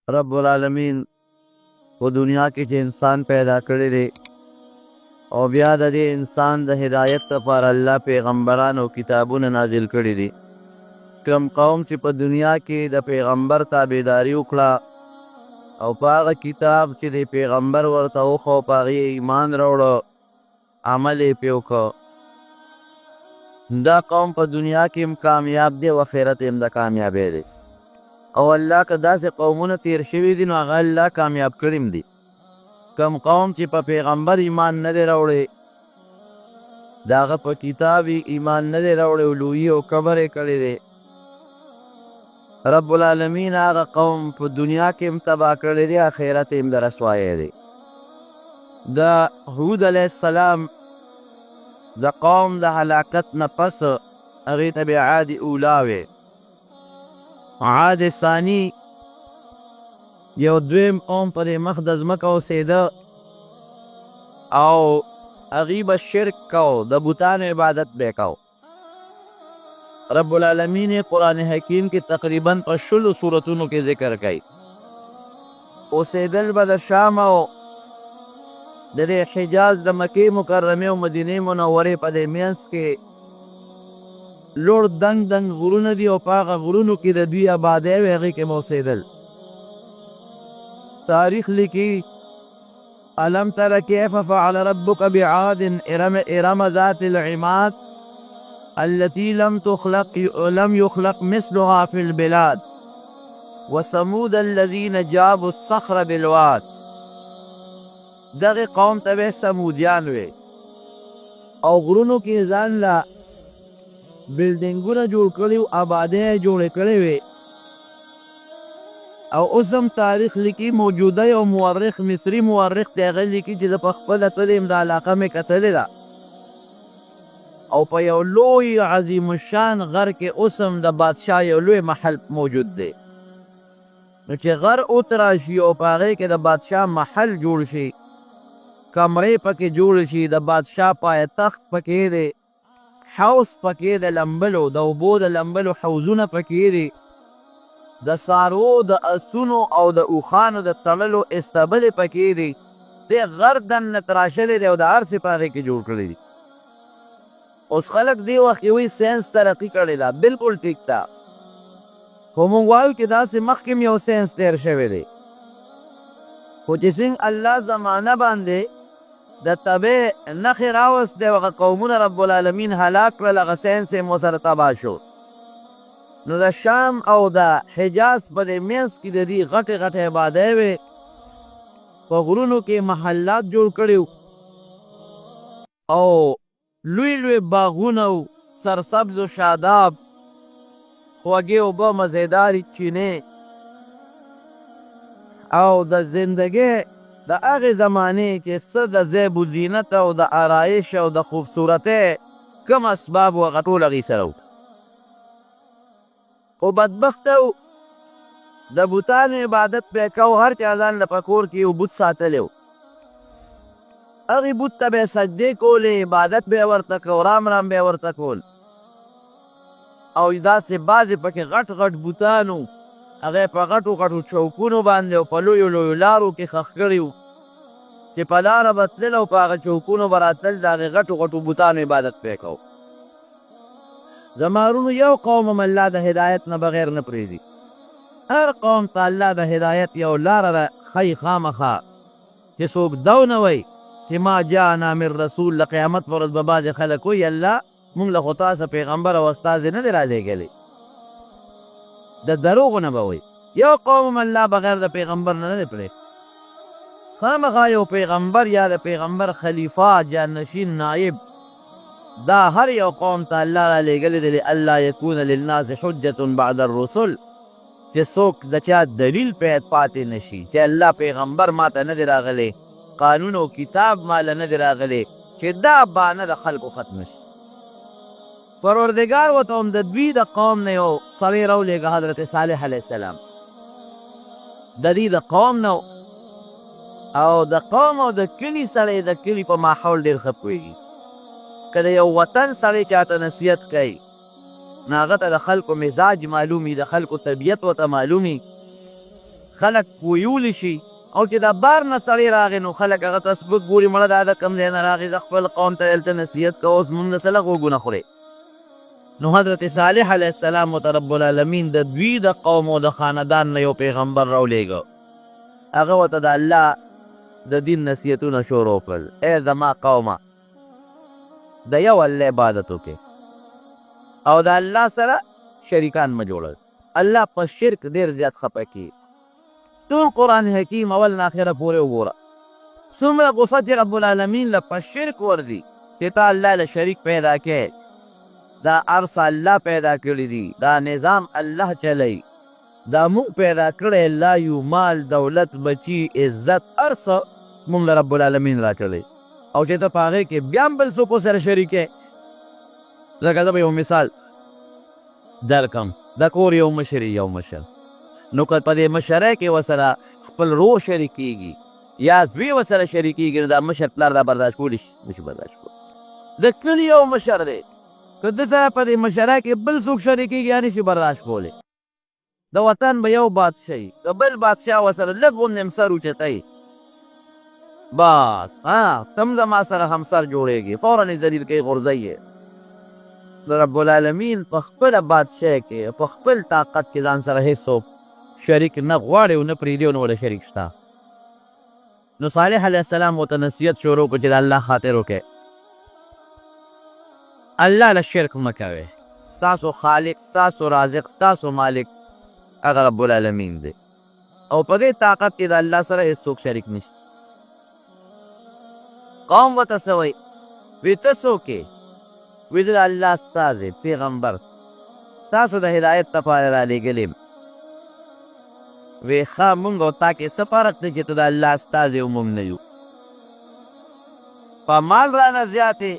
رب العالمین په دنیا کې چې انسان پیدا کړی دی او بیا د دې انسان د هدایت لپاره الله پیغمبران او کتابونه نازل کړي دي. کوم قوم چې په دنیا کې د پیغمبر تابعداري وکړه او په هغه کتاب چې د پیغمبر ورته وښو په هغې ایمان راوړه، عمل یې پرې وکړ، دا قوم په دنیا کې هم کامیاب دی او اخرت یې هم د کامیابۍ دی. او الله که داسې قومونه تیر شوي دي نو هغه الله کامیاب کړي هم دي. کوم قوم چې په پیغمبر ایمان نه دی راوړی، د هغه په کتاب یې ایمان نه دی راوړی او لویي او کبر یې کړی دی، رب العالمین هغه قوم په دنیا کې هم تباه کړی دی، آخرت یې هم د رسوایۍ دی. د هود علیه السلام د قوم د هلاکت نه پس هغې ته بیا عاد اولا وی، عاد ثانی یو دویم قوم په دې مخ د ځمکه اوسېده او هغوی به شرک کو، د بتانو عبادت به یې کو. رب العالمین یې قرآن حکیم کې تقریبا په شلو سورتونو کې ذکر کوي. اوسېدل به د شام او د دې حجاز د مکې مکرمې او مدینې منورې په دې منځ کې لوړ دنګ دنګ غرونه دي او په هغه غرونو کې د دوی آبادی وې، هغې کې به اوسېدل. تاریخ لیکي الم تر کیف فعل ربک بعاد ارم ارم ذات العماد التي لم تخلق لم يخلق مثلها في البلاد وثمود الذين جابوا الصخر بالواد. دغه قوم ته به سمودیان وي او غرونو کې ځان له بلډینګونه جوړ کړي او آبادۍ جوړې کړې وې. او اوس هم تاریخ لیکي، موجوده یو مورخ، مصري مورخ دی، هغه لیکي چې زه په خپله تللی یم، دا علاقه مې کتلې ده او په یو لوی عظیم الشان غر کې اوس هم د بادشاه یو لوی محل موجود دی. نو چې غر وتراشي او په هغې کې د بادشاه محل جوړ شي، کمرې پکې جوړ شي، د بادشاه پایتخت پکې دی، حوض پکې د لمبلو، د اوبو د لمبلو حوضونه پکې دي، د څاروو، د اسونو او د اوښانو د تړلو اصطبلې پکې دي. دې غر دننه تراشلی دی او د هر څه په هغې کې جوړ کړي دي. اوس خلک دې وخت کې وایي ساینس ترقي کړې ده، بلکل ټیک ده، خو موږ وایو چې داسې مخکې هم یو ساینس تېر شوی دی، خو چې څنګه الله زمانه باندې د تبع نښې راوستې او هغه قومونه رب العالمین هلاک کړل، هغه ساینس یې هم ورسره تباه شو. نو د شام او د حجاز په دې منځ کې د دوی غټې غټې ابادۍ وې، په غرونو کې محلات جوړ کړي وو او لوی لوی باغونه وو، سرسبز و شاداب، خوږې اوبه، مزېدارې چینې او د زندګۍ د هغې زمانې چې څه د زیب و زینت او د آرایش او د خوبصورتۍ کوم اسباب وو، هغه ټول هغوی سره وو. خو بدبخته وو، د بتانو عبادت به یې کاوه، هر چا ځان له په کور کې یو بت ساتلی و، هغې بت ته به یې سجدې کولې، عبادت به یې ورته کاوه، رام رام به یې ورته کول. او داسې بعضې پکې غټ غټ بتان وو، هغه یې په غټو غټو چوکونو باندې او په لویو لویو لارو کې ښخ کړي وو، چې په لاره به تلل او په هغه چوکونو به راتلل، د هغې غټو غټو بتانو عبادت به یې کاوه. زما وروڼو یو قوم هم الله د هدایت نه بغیر نه پریږدي، هر قوم ته الله د هدایت یو لاره را ښیي خامخا چې څوک دونه وایي چې ما جاءنا من رسول، د قیامت په ورځ به بعضې خلک وایي الله مونږ له خو تا څه پیغمبر او استازی نه دی رالیږلی، د دروغو نه به وایي. یو قوم هم الله بغیر د پیغمبر نه نه دی پرېښی، خامخا یو پیغمبر یا د پیغمبر خلیفه، جانشین، نایب، دا هر یو قوم ته الله رالیږلی دی، لئلا یکون للناس حجة بعد الرسل، چې څوک د چا دلیل پاتې نه شي چې الله پیغمبر ماته نه دی راغلی، قانون او کتاب ماله نه دی راغلی، چې دا بانه د خلکو ختمه شي. پروردګار ورته هم د دوی د قوم نه یو سړی راولېږه، حضرت صالح علیه السلام د دوی د قوم نه او د قوم او د کلي سړی د کلي په ماحول ډېر ښه پوهېږي. که د یو وطن سړی چاته نصیحت کوي نو هغه ته د خلکو مزاج معلوم وي، د خلکو طبیعت ورته معلوم وي. خلک پویول شي. او چې دا بار نه سړی راغی نو خلک هغه ته سپک ګوري، مړه دا د کوم ځای نه راغی، زه خپل قوم ته دلته نصیحت کوه، اوس مونږ څه له غوږونه خورې. نو حضرت صالح علیه السلام ورته رب العالمین د دوی د قوم او د خاندان نه یو پیغمبر راولېږه. هغه ورته د الله د دین نصیحتونه شروع کړل، ای زما قومه، د یو الله عبادت وکړئ او د الله سره شریکان مه جوړوئ. الله په شرک ډېر زیات خپه کېږي. ټول قرآن حکیم اول نه اخره پورې وګوره، څومره غصه چې رب العالمین له په شرک ورځي چې تا الله له شریک پیدا کړې. دا هر څه الله پیدا کړي دي، دا نظام الله چلوي، دا موږ پیدا کړی الله یو، مال، دولت، بچي، عزت، هر څه موږ له رب العالمین راکړی، او چې ته په هغې کې بیا هم بل څوک ورسره شریک یې. لکه زه به یو مثال درکم، د کور یو مشر یو مشر، نو که په دې مشرۍ کې ورسره خپل ورور شریکېږي یا زوی ورسره شریکېږي، نو دا مشر پلار دا برداشت کولی شي؟ نشي برداشت کولی. د کلي یو مشر دی، که ده سره په دې مشرۍ کې بل څوک شریکېږي، یا نشي برداشت کولی. د وطن به یو بادشاه وي، که بل بادشاه ورسره لږ غوندې هم سر اوچتوي، بس ها ته هم زما سره همسر جوړېږې، فوراً یې ذلیل کوي، غورځوي یې. د رب العالمین په خپله بادشاهۍ کې، په خپل طاقت کې ځان سره هېڅوک شریک نه غواړي او نه پرېږدي او نه ورله شریک شته. نو صالح علیه السلام ورته نصیحت شروع کړ چې د الله خاطر وکړئ، الله له شرک مه کوئ، ستاسو خالق، ستاسو رازق، ستاسو مالک هغه رب العالمین دی، او په دې طاقت کې د الله سره هېڅوک شریک نشته. قوم ورته څه وایي؟ وی ته څوک یې؟ وی زه د الله استازی، پیغمبر، ستاسو د هدایت لپاره رالیږلی یم. وی ښه، مونږ او تا کې څه فرق دی چې ته د الله استازی او مونږ نه یو؟ په مال رانه زیات یې،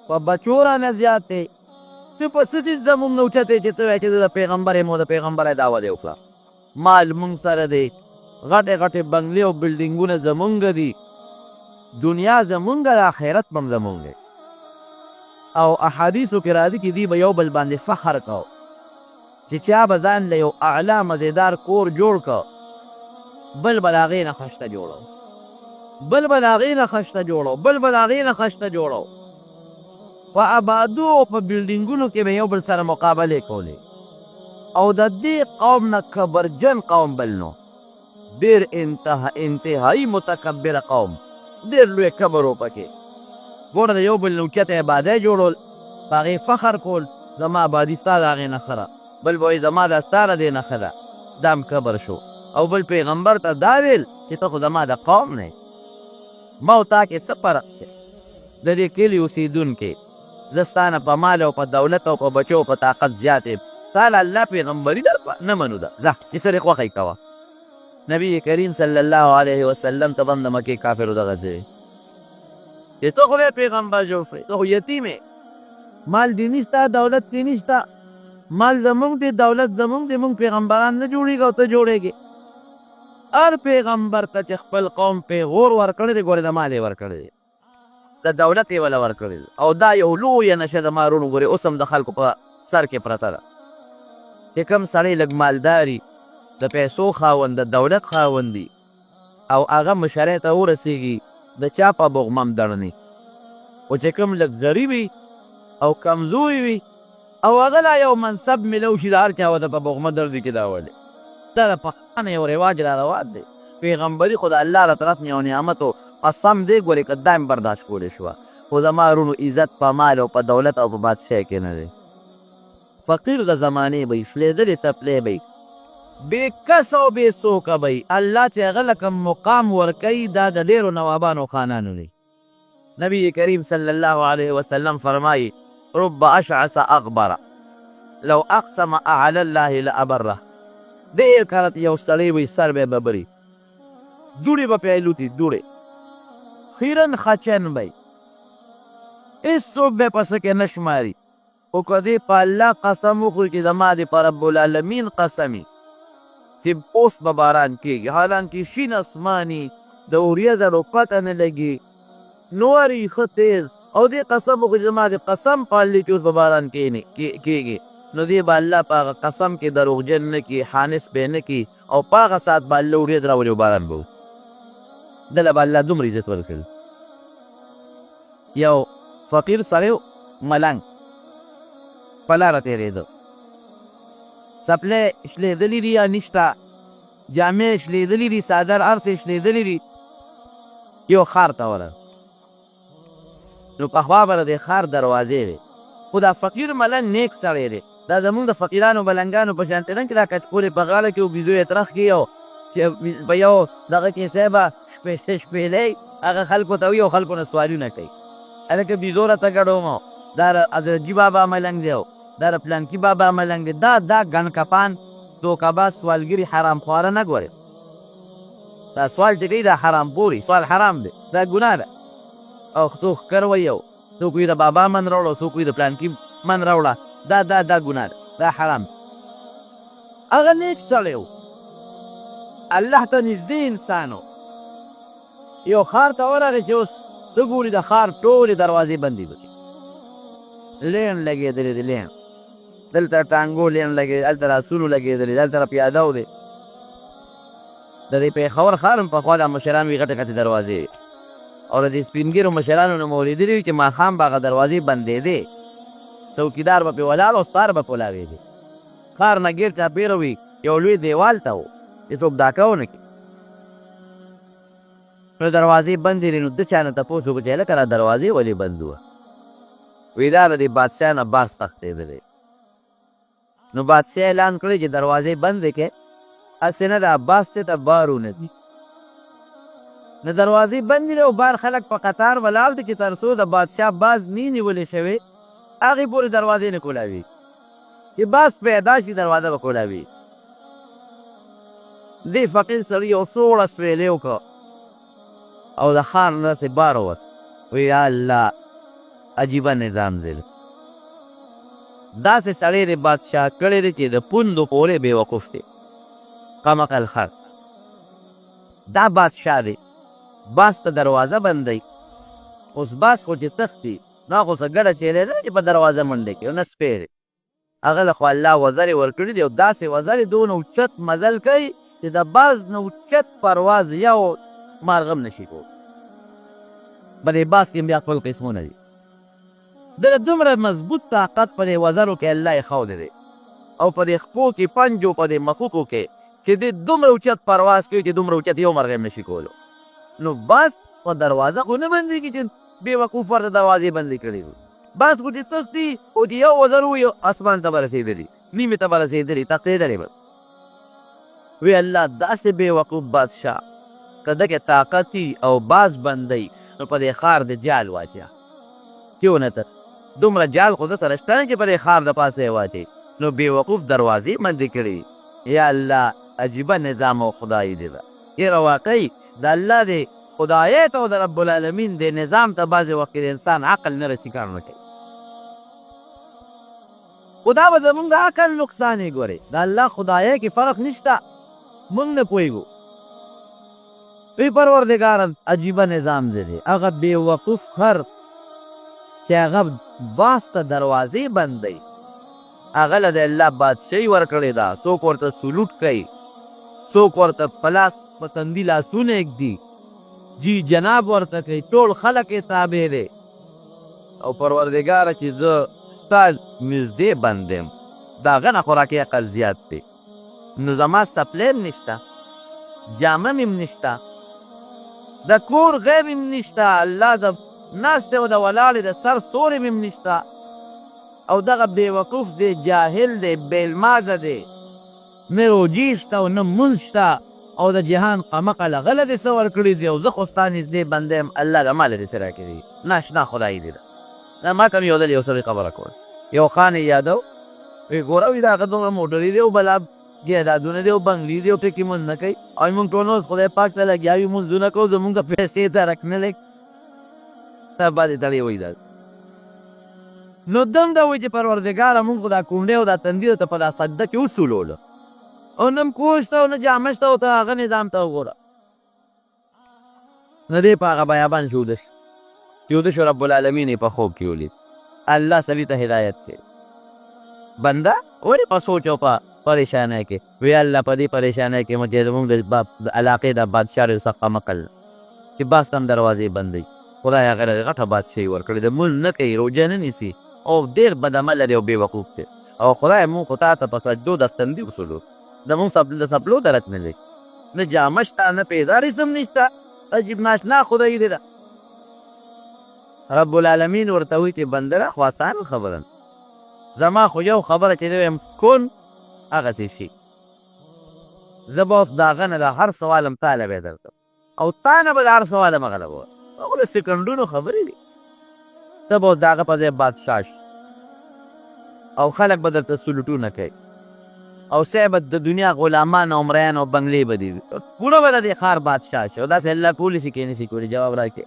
په بچو رانه زیات یې، ته په څه څیز زمونږ نه اوچت یې چې ته وایې چې زه د پیغمبر یم او د پیغمبرۍ دعوه دې وکړه؟ مال مونږ سره دی، غټې غټې بنګلې او بلډینګونه زمونږ دي، دنیا زمونږ ده، آخرت به هم زمونږ دی. او احادیثو کې راځي چې دوی به یو بل باندې فخر کاوه چې چا به ځان له یو اعلی مزیدار کور جوړ کړ، بل به د هغې نه خشته جوړو، بل به د هغې نه خشته جوړو، بل به د هغې نه خشته جوړو. په ابادو او په بلډینګونو کې به یو بل سره مقابلې کولې. او د دې قوم نه کبرجن قوم بل نو ډیر انتهایی متکبر قوم، ډیر لوی کبر و پکې. ګوره د یو بل نه اوچته ابادۍ جوړول، په هغې فخر کول، زما ابادي ستا د هغې نه ښه ده، بل به وایي زما دا ستا د دې نه ښه ده، دا هم کبر شو. او بل پیغمبر ته دا ویل چې ته خو زما د قوم نه یې، ما او تا کې څه فرق دی؟ د دې کلي اوسېدونکی، زه ستا نه په مال او په دولت او په بچو او په طاقت زیات یم، تا له الله پیغمبري در نه منو ده، ځه چې څه دې خوښه وي کوه. نبي کریم صلی الله علیه وسلم ته به هم د مکې کافرو دغسې ویل چې ته خو پیغمبر جوړ شوې، ته خو یتیم یې، مال دې نشته، دولت دې نشته، مال زمونږ دی، دولت زمونږ دی، مونږ پیغمبران نه جوړېږو او ته جوړېږې. هر پیغمبر ته چې خپل قوم پیغور ورکړی دی، ګورې د مال یې ورکړی دی، د دولت یې وله ورکړی دی. او دا یو لویه نشه د مارونو ګورې اوس هم د خلکو په سر کې پرته ده چې کوم سړی لږ مالداري، د پیسو خاوند، د دولت خاوند دي او هغه مشرۍ ته ورسېږي، د چا په بغمه هم دړني. خو چې کوم لږ غریب وي او کمزوری وي او هغه لا یو منصب ملو شي، د هر چا ورته په بغمه دړدي چې دا ولې؟ دا د پښتانه یو رواج را روان دی. پیغمبري خو د الله له طرف نه یو نعمت و، قسم دی ګورې که دا هم برداشت کولی شوه. خو زما وروڼو، عزت په مال او په دولت او په بادشاهۍ کې نه دی. فقیر د زمانې به وي، شلېدلې څپلۍ به وي، بې کسه او بې څوکه به وي. الله چې هغه له کوم مقام ورکوي، دا د ډېرو نوابانو او خانانو دی. نبی کریم صلی الله علیه وسلم فرمایي، رب اشعث اغبر لو اقسم علی الله لابره. ډېر کرت یو سړی وي، سر به ببري، دوړې به پرې الوتي، دوړې، خیرن خچن به وي، هېڅوک به په څه کې نه شماري، خو که دې په الله قسم وخوري چې زما دې په رب العالمین قسم وي چې اوس به باران کېږي، حالانکه شین اسمان وي، د وریځو پته نه لګي، نور وي ښه تېز، او دې قسم وخوري چې زما دې قسم په الله چې اوس به باران کېږي، نو دی به الله په هغه قسم کې دروغجن نه کړي، حانث به یې نه کړي او په هغه ساعت به الله وریځ راولي او باران به وکړي. ده له به الله دومره عزت ورکړي. یو فقیر سړی و، ملنګ، په لاره تېرېده، څپلۍ شلېدلې دي یا نشته، جامې یې شلېدلې دي، څادر هر څه یې شلېدلي دي، یو ښار ته ورغی. نو پخوا به د دې ښار دروازې وې، خو دا فقیر ملنګ نېک سړی دی، دا زموږ د فقیرانو ملنګانو په شانتې نه چې دا کچکول یې په غاړه کې او بیزو یې ترخ کړي او چې په یو دغه کې صاحبه شپېلۍ هغه خلکو ته وي او خلکو نه سوالونه کوي، هلکه بیزو راته ګډوم دا د حضرت جي بابا ملنګ دی او دا د پلانکي بابا ملنګ دی، دا دا ګڼکپان دوکه باز سوالګري حرام خواره نه ګورې. دا سوال چې کوي دا حرام پوري سوال حرام دی، دا ګناه ده. او څوک ښکر وایي او څوک وایي د بابا من راوړه او څوک وایي د پلانکي من راوړه، دا دا دا ګناه ده، دا حرام دی. هغه نیک سړی و، الله ته نږدې انسان و. یو ښار ته ورغی چې اوس څه ګوري، د ښار ټولې دروازې بندې دي، لین لګېدلې دي، لین دلته ټانګو لین لګېدلی، هلته آسونو لګېدلې، دلته پیاده و دی. د دې پېښور ښار هم پخوا دا مشران وي، غټې غټې دروازې وې او د دې سپین ږیرو مشرانو نه مو اورېدلي وي چې ماښام به هغه دروازې بندېدې، څوکیدار به پرې ولاړ او ستاره به کولاوېدې. ښار نه ګېر چاپېره وي یو لوی دېوال ته و چې څوک ډاکه ونه کړي. نو دروازې بندې وې، نو ده چا نه تپوس وکړو چې هلکه دا دروازې ولې بندې وه؟ وی دا د دې بادشاه نه باز تښتېدلی. نو بادشاه اعلان کړی چې دروازې بندې کړئ، هسې نه دا باز ته ته بار ونه ځي. نو دروازې بندې دي او بار خلک په قطار ولاړ دي چې تر څو د بادشاه باز نی نیول شوی هغې پورې دروازې نه کولاوي. چې باز پیدا شي دروازه به کولاوي. دې فقیر سړي یو سوړ اسویلی وکړ او د ښار نه داسې بار ووت، وی یا الله عجیبه نظام دی، داسې سړی دې بادشاه کړی دی چې د پوندو پورې بې وقوف دی، قمقل خر. دا بادشاه دی باز ته دروازه بندوي، اوس باز خو چې تښتي نو هغه خو څه ګډه چیلۍ نه ده چې په دروازه منډې کړي او نه سپی دی. هغه له خو الله وزرې ورکړي دي او داسې وزرې دونه اوچت مزل کوي چې د باز نه اوچت پرواز یو مارغه هم نشي کولی. په دې باز کې هم بیا خپل قسمونه دي. دله دومره مضبوط طاقت په دې وزرو کې الله ایښودی دی او په دې خپو کې پنجو په دې مخوکو کې چې دې دومره اوچت پرواز کوي چې دومره اوچت یو مرغه هم نشي کولو. نو باز په دروازه خو نه بندېږي چې بې وقوف ورته دروازې بندې کړې وي. باز خو چې تښتي او چې یو وزر وي اسمان ته به رسېدلي، نیمې ته به رسېدلي، تښتېدلی به وي. الله داسې بې وقوف بادشاه که ده کې طاقت وي او باز بندوي نو په دې ښار دې جال واچوه چې ونه تښتي. دومره جال خو ده سره شته نه چې په دې ښار د پاسه یې واچوي. نو بې وقوف دروازې بندې کړي. یا الله عجیبه نظام او خدایي دې ده. یره واقعي د الله دې خدایۍ ته او د رب العالمین دې نظام ته بعضې وخت کې د انسان عقل نه رسي کار نه کوي. خو دا به زمونږ د عقل نقصان وي. ګورئ د الله خدایۍ کې فرق نشته، مونږ نه پوهېږو. وی پروردګاره عجیبه نظام دې دی، هغه بې وقوف خر چې هغه باز ته دروازې بندوي هغه له د الله بادشاهي ورکړې ده، څوک ورته سلوټ کوي، څوک ورته په لاس په تندي لاسونه ږدي، جی جناب ورته کوي، ټول خلک یې تابع دی. او پروردګاره چې زه ستا نږدې بنده یم، د هغه نه خو راکې عقل زیات دی، نو زما څپلۍ هم نشته، جامه مې هم نشته، د کور غی مې هم نشته، الله د ناستې او د ولاړې د سر سوری مې هم نشته. او دغه بې وقوف دی، جاهل دی، بې لمازه دی، نه روژې شته او نه لمونځ شته او د جهان قمقل هغه له دې څه ورکړي دي او زه خو ستا نږدې بنده یم، الله له ما له دې څه راکړي دي؟ ناشنا خدایي دې ده. دا ما ته هم یو ځل یو سړي خبره کوله، یو خان یې یادو، وی ګوره وی د هغه دومره موټرې دي او بلا جایدادونه دي او بنګلې دي او ټکي مونځ نه کوي او موږ ټول اوس خدای پاک ته لګیا یو لمونځونه کوو، زموږ پیسې درک نه لګي. دا بعضې تړې وایي دا نو دم دا وایي چې پروردګاره مونږ خو دا کونډې او دا تندي درته په دا سجده کې وسولولو او نه هم کور شته او نه جامه شته او ته هغه نظام ته وګوره. نو دی په هغه بیابان کې وده شو، چې وده شو رب العالمین یې په خوب کې ولید. الله سړي ته هدایت کوي. بنده ولې په سوچ او په پریشانۍ کې؟ وی الله په دې پریشانۍ کې مو چې زمونږ د علاقې د بادشاه ډېر سخت عقل چې باز ته هم دروازې بندوي. خدای هغه له غټه بادشاهي ورکړې ده، لمونځ نه کوي، روژه نه نیسي او ډېر بد عمله دی او بې وقوف دی. او خدای مونږ خو تا ته په سجدو د تندي وسولو، زمونږ د څپلو درک نه لري، نه جامه شته، نه پیزار، هېڅ هم نشته. عجیب ناشنا خدای دی ده. رب العالمین ورته وایي چې بنده دا خو اسانه خبره ده، زما خو یو خبره چې زه وایم کن هغسې شي، زه به اوس د هغه نه د هر څه والم تا له به یې درکړم او تا نه به د هر څه والم هغه له به ورکړم. دا خو د سیکنډونو خبرې دي. ته به اوس د هغه په ځای بادشاه شې او خلک به درته سلوټونه کوي او صاحب د دنیا غلامان او مریان او بنګلې به دي وي، پوره به د دې ښار بادشاه شې. او داسې الله کولی شي که نه شي کولی؟ جواب راکړئ.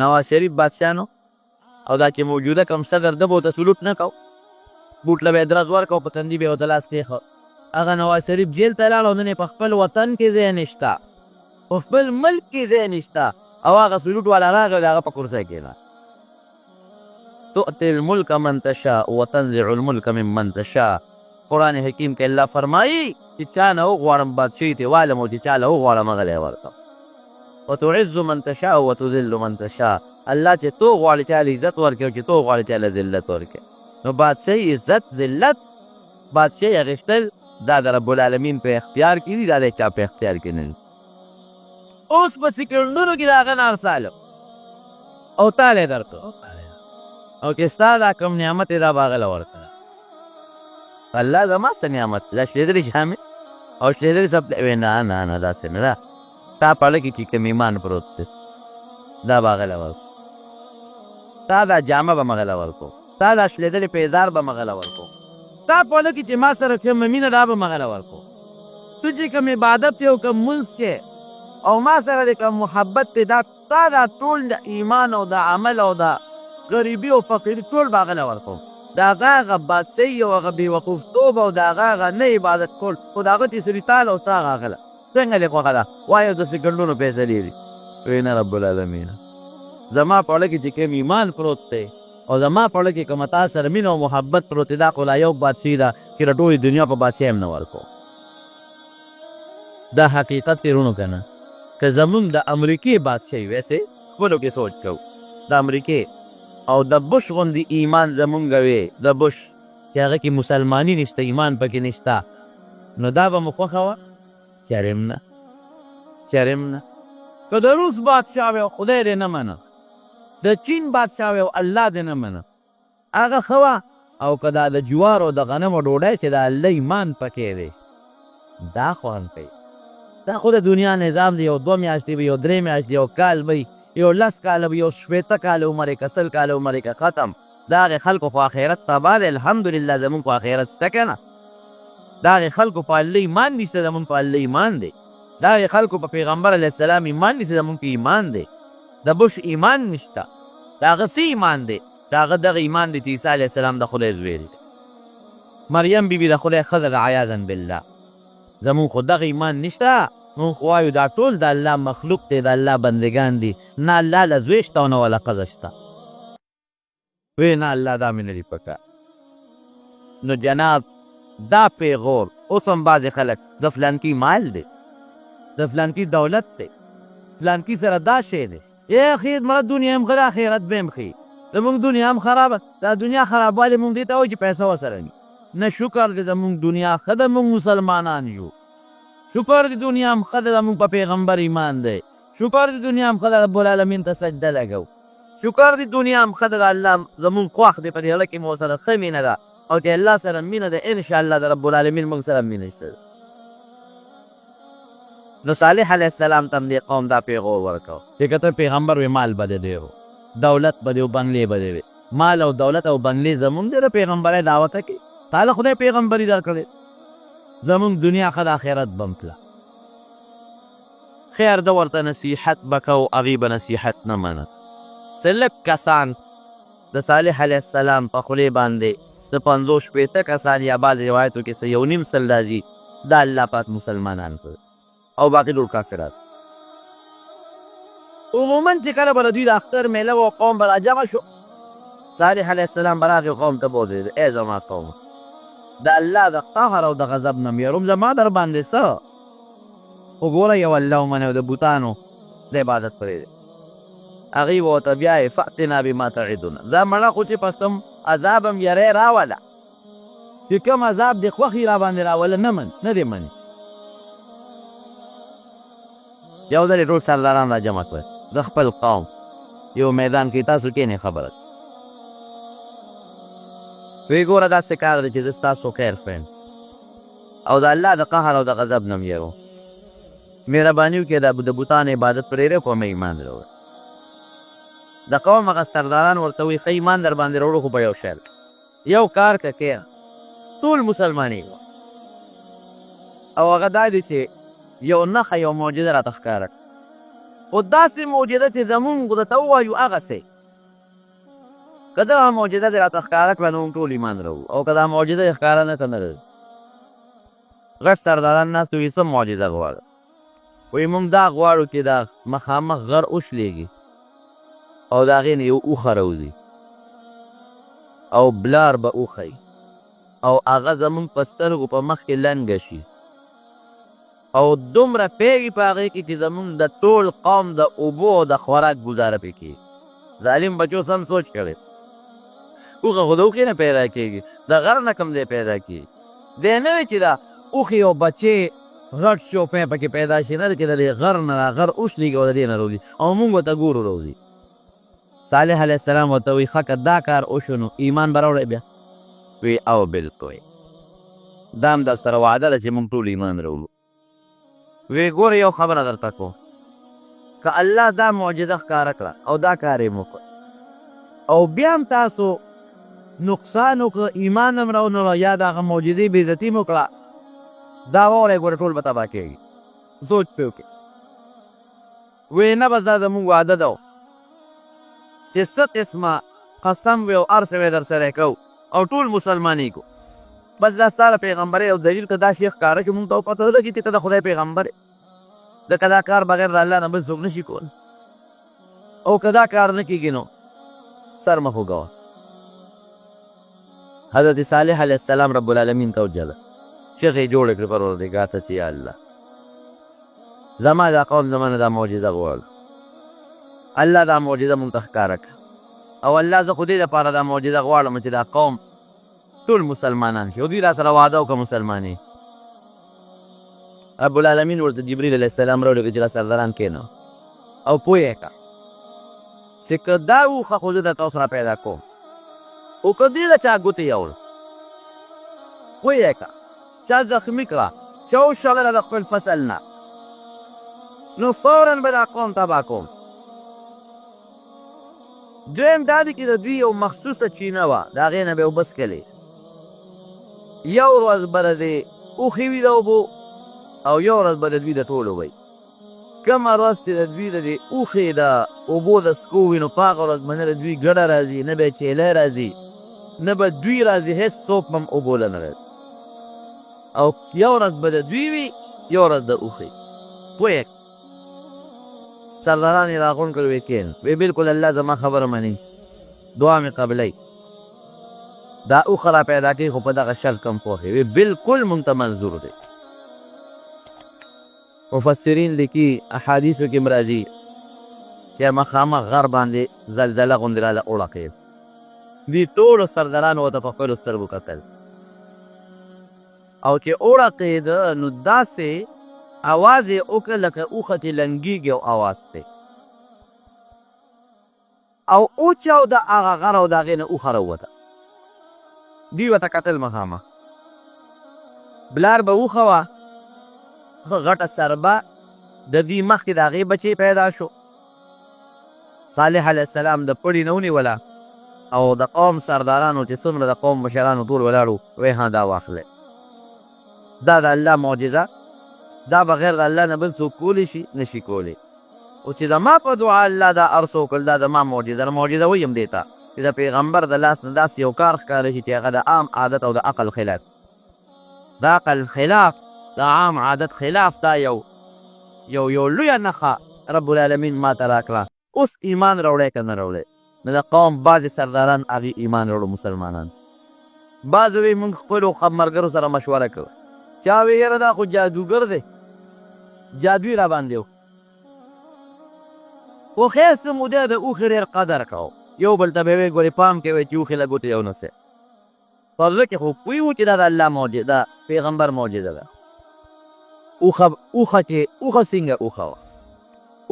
نواز شریف بادشاه نو او دا چې موجوده کوم صدر ده به ورته سلوټ نه کو، بوټ له به یې درز ورکړ او په تندي به یې ورته لاس کېښود. هغه نواز شریف جیل ته لاړ او نن یې په خپل وطن کې ځای نشته، په خپل ملک کې ځای نشته او هغه سلوټ والا راغی او د هغه په کرسۍ کېناست. تؤتي الملک من تشاء وتنزع الملک ممن تشاء. قرآن حکیم کې الله فرمایي چې چا نه وغواړم بادشاهي ترې والم او چې چا له وغواړم هغه له یې ورکړم. وتعز من تشاء وتذل من تشاء. الله چې تو غواړي چا له عزت ورکړي او چې تو غواړي چا له ذلت ورکړي. نو بادشاهي، عزت، ذلت، بادشاهي اخیستل دا د رب العالمین په اختیار کې دي، دا د چا په اختیار کې نه دي. اوس په سیکنډونو کې د هغه نه ارسالم او تا له یې درکړو او چې ستا دا کوم نعمت دی دا به هغه له ورکړه. الله زما څه نعمت دا شلېدلې جامې او شلېدلې څپلۍ؟ وایي نه نه نه، داسې نه ده، تا په زړه کې چې کوم ایمان پروت دی دا به هغه له ورکړو، تا دا جامه به هغه له ورکړو، تا دا شلېدلې پیزار به هغه له ورکړو، ستا په زړه کې چې ما سره کومه مینه دا به هغه له ورکړو، ته چې کوم عبادت دی او کوم لمونځ کې او ما سره دې کوم محبت دی، دا تا دا ټول د ایمان او د عمل او د غریبي او فقیري ټول به هغه له ورکوم. د هغه هغه بادشاهي او هغه بې وقوف توب او د هغه هغه نه عبادت کول خو د هغه چې څه دي تا له او ستا هغه هغه له. څنګه دې خوښه ده وایه؟ د سیکنډونو فیصلې دي. وایي نه رب العالمینه، زما په زړه کې چې کوم ایمان پروت دی او زما په زړه کې کومه تا سره مینه او محبت پروت دی، دا خو لا یو بادشاهي ده چې د ټولې دنیا په بادشاهي هم نه ورکوم. دا حقیقت دی وروڼو که نه؟ که زمونږ د امریکې بادشاهي وی، هسې خپلو کې سوچ کوو، د امریکې او د بش غوندې ایمان زمونږ وی، د بش چې هغه کې مسلماني نشته، ایمان پکې نشته، نو دا به مو خوښه وه؟ چېرې هم نه، چېرې هم نه. که د روس بادشاه وی او خدای دې نه منه، د چین بادشاه وی او الله دې نه منه، هغه ښه وه او که دا د جوارو د غنمو ډوډۍ چې د الله ایمان پکې دی دا خوند کوي؟ دا خو د دنیا نظام دی، یو دوه میاشتې وي، یو درې میاشتې، یو کال وي، یو 10 کاله وي، یو 60 کاله عمر یې که 100 کاله عمر یې که ختم. د هغې خلکو خو اخرت تباه دی، الحمدلله زمونږ خو اخرت شته که نه؟ د هغې خلکو په الله ایمان نشته، زمونږ په الله ایمان دی. د هغې خلکو په پیغمبر علیه السلام ایمان نشته، زمونږ په ایمان دی. د بش ایمان نشته، د هغه څه ایمان دی؟ د هغه دغه ایمان دی چې عیسی علیه السلام د خدای زوی دی، مریم بی بی د خدای ښځه ده، عیاذا بالله. زمونږ خو دغه ایمان نشته، مونږ خو وایو دا ټول د الله مخلوق دی، د الله بندګان دي، نه الله له زوی شته او نه وله ښځه شته. وی نه الله دا مې نه دي پکار. نو جناب دا پیغور اوس هم بعضې خلک د فلانکي مال دی، د فلانکي دولت دی، فلانکي سره دا شی دی. ای اخی مړه دنیا هم ښه ده اخرت به هم ښه وي. زمونږ دنیا هم خرابه، دا دنیا خرابوالی مونږ دې ته وایو چې پیسه ورسره نی. نه شکر دی زمونږ دنیا ښه ده، مونږ مسلمانان یو، شکر دی دنیا هم ښه ده، زمونږ په پیغمبر ایمان دی، شکر دی دنیا هم ښه ده، رب العالمین ته سجده لګو، شکر دی دنیا هم ښه ده، الله زمونږ خوښ دی، په دې زړه کې مو ورسره ښه مینه ده او چې الله سره مینه ده ان شاء الله د رب العالمین مونږ سره مینه شته. نو صالح علیه السلام ته هم دې قوم دا پیغور ورکړ. چې که ته پیغمبر وې مال به دې ډېر و، دولت به دې و، بنګلې به دې وې. مال او دولت او بنګلې زمونږ دې د پیغمبرۍ دعوه ته کوې، تا له خدای پیغمبري درکړې، زمونږ دنیا ښه ده اخرت به هم تله. خیر ده ورته نصیحت به کوو، هغوی به نصیحت نه منه. څه لږ کسان د صالح علیه السلام په خولې باندې څه 50 60 کسان یا بعضې روایتو کې څه یو نیم سل راځي، دا الله پاک مسلمانان کړل او باقي ټول کافران. عموما چې کله به د دوی د اختر میله وه او قوم به راجمع شو، صالح علیه السلام به راغی قوم ته به ودرېد، ای زما قوم د الله د قهر او د غضب نه یروم، زما در باندې څه؟ خو ګوره یو الله ومنه او د بتانو د عبادت پرېږدي. هغوی به ورته بیا وایي، فأتنا بما تعدنا، ځه مړه خو چې په سم عذاب هم یری راوله، چې کوم عذاب دې خوښ وي راباندې راوله، نه مني، نه دې مني. یو ځل یې ټول سرداران را جمع کړل د خپل قوم یو میدان کې، تاسو کینې خبره وی، ګوره داسې کار دی چې زه ستاسو خیر فرینډ او د الله د قهر او د غضب نه یرو، مهرباني وکړئ د بتانو عبادت پرېږدئ، په مې ایمان راوړئ. د قوم هغه سرداران ورته وایي، ښه ایمان در باندې راوړو، خو په یو شرط، یو کار که کېنه ټول مسلمانېږو، او هغه دا دی چې یو نښه یو معجزه راته ښکاره کړه، خو داسې معجزه چې زمونږ درته ووایو هغسې. که دغه معجزه دې راته ښکاره کړه نو موږ ټول ایمان راوړو، او که دا معجزه یې ښکاره نه کړه نه راځو. غټ سرداران ناست وي، څه معجزه غواړو؟ وایي موږ دا غواړو چې دا مخامخ غر وشلېږي او د هغې نه یو اوښه راوځي او بلار به وښیي او هغه زموږ په سترګو په مخ کې لنګه شي او دومره پیږي په هغې کې چې زموږ د ټول قوم د اوبو او د خوراک ګزاره پې کېږي. ظالم بچو سم سوچ کړی، اوښه خو د اوښې نه پیدا کېږي، د غر نه کوم ځای پیدا کېږي؟ دی نه وي چې دا اوښې او بچې غټ شي او پی پکې پیدا شي، نه چې د دې غر نه دا غر وشلېږي او د دې نه راوځي او موږ ورته ګورو راوځي. صالح علیه السلام ورته وایي، ښه که دا کار وشو نو ایمان به راوړی بیا؟ وی او بالکل، دا هم در سره وعده ده چې موږ ټول ایمان راوړو. وی ګوره یو خبره درته کوم، که الله دا معجزه ښکاره کړه او دا کار یې وکړ او بیا هم تاسو نقصان وکړ، ایمان هم راونړه یا د هغه معجزې بې عزتي مو کړه، دا واورئ ګوره ټول به تباه کېږي، سوچ پرې وکړئ. وی نه، بس دا زموږ وعده ده چې څه قسمه قسم وي او هر څه وي درسره کوو او ټول مسلمانېږو، بس دا ستا د پیغمبرۍ او دلیل که دا شی ښکاره شي موږ ته پته ولګي چې ته د خدای پیغمبر یې، ځکه دا کار بغیر د الله نه بل څوک نشي کولی، او که دا کار نه کېږي نو سر مه خوږوه. حضرت صالح علیه السلام رب العالمین ته وژړل، چغې یې جوړې کړې پروردګار ته چې یا الله زما دا قوم زما نه دا معجزه غواړي، الله دا معجزه مونږ ته ښکاره کړه، او الله زه خو دې لپاره دا معجزه غواړم چې دا قوم ټول مسلمانان شي او دوی را سره وعده وکړه مسلمانې. رب العالمین ورته جبریل علیه السلام راولېږه چې دا سرداران کښېنوه او پوه یې کړه چې که دا اوښه خو زه درته اوس را پیدا کوم، خو که دې له چا ګوتې یوړ، پوه یې کړه، چا زخمي کړه، چا وشړله د خپل فصل نه، نو فورا به دا قوم تباه کوم. دویم دا دی چې د دوی یو مخصوصه چینه وه، د هغې نه به یې اوبه څښلې، یو ورځ به د دې اوښې وي د اوبو او یو ورځ به د دوی د ټولو وي. کومه ورځ چې د دوی د دې اوښې د اوبو د څکو وي نو په هغه ورځ به نه د دوی ګډه راځي، نه به یې چیلی راځي، نه به دوی راځي، هېڅ څوک به هم اوبو له نه راځي. او یو ورځ به د دوی وي، یو ورځ د اوښې. پوه یې؟ سرداران یې راغونډ کړل، ویې کښېنه، ویې بلکل الله زما خبره مني، دعا مې قبلوي، دا اوښه را پیدا کوي، خو په دغه شرط کوم پوه یې؟ ویې بلکل مونږ ته منظور دی. مفسرین لیکي، احادیثو کې هم راځي چې مخامخ غر باندې زلزله غوندې راله وړقېده، دې ټولو سردارانو ورته په خپلو سترګو کتل او چې وړقېده نو داسې اواز یې وکړ لکه اوښه چې لنګېږي او اواز کوي، او وچاوده هغه غر او د هغې نه اوښه راووته. دوی ورته کتل مخامخ بلار به اوښه وه، ښه غټه سربه، د دوی مخکې د هغې بچی پیدا شو. صالح علیه السلام د پړي نه ونیوله او د قوم سردارانو چې څومره د قوم مشرانو ټول ولاړ وو، وایي ها دا واخلئ، دا د الله معجزه، دا بغیر د الله نه بل څوک کولی شي؟ نشي کولی. او چې زما په دعا الله دا هر څه وکړل، دا زما معجزه ده. معجزه وایي هم دې ته چې د پیغمبر د لاس نه داسې یو کار ښکاره شي چې هغه د عام عادت او د عقل خلاف، د عقل خلاف، د عام عادت خلاف، دا یو یو یو لویه نښه رب العالمین ما ته راکړه. اوس ایمان راوړی که نه راوړی؟ نو د قوم بعضې سرداران هغې ایمان راوړو، مسلمانان. بعضو وی مونږ خپلو ملګرو سره مشوره کوو. چا وی یاره دا خو جادوګر دی، جادو یې راباندې وکړ. خو خیر څه موده د اوښې ډېر قدر کاوه. یو بل ته به یې ویل ګورې پام کوئ چې اوښې له ګوتې یو نه سئ. په زړه کې خو پوه وو چې دا د الله معجزه، د پیغمبر معجزه ده. اوښه اوښه چې اوښه څنګه اوښه وه،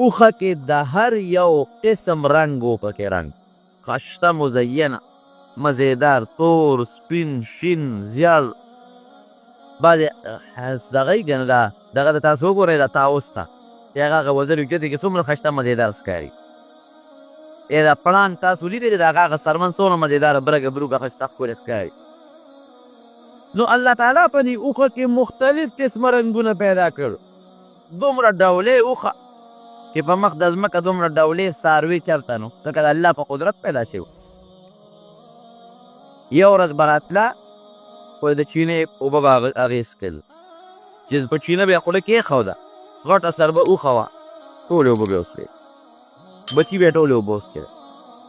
اوښه کې د هر یو قسم رنګ و پکې، رنګ خشته مزینه، مزیدار، تور، سپین، شین، زیړ، بعضې دغه یې کنه دا دغه د تاسو وګورئ دا طاووس ته چې هغه هغه وزرې اوچتې کړي څومره خشته مزیدار ښکاري. ای دا پړانګ تاسو لیدلی د هغه هغه څرمن څومره مزیداره برګه بروګه خشته ښکلې ښکاري. نو الله تعالی په دې اوښه کې مختلف قسمه رنګونه پیدا کړ. دومره ډولې اوښه چې په مخ د ځمکه دومره ډولې څاروي چرته نو ځکه د الله په قدرت پیدا شوي. یو ورځ به راتله خو د چینې اوبه به هغې څښل چې په چینه به یې خوله کېښوده غټه سربه اوښه وه ټولې اوبه به یې وڅښلې. بچي به یې ټولې اوبه وڅښلې،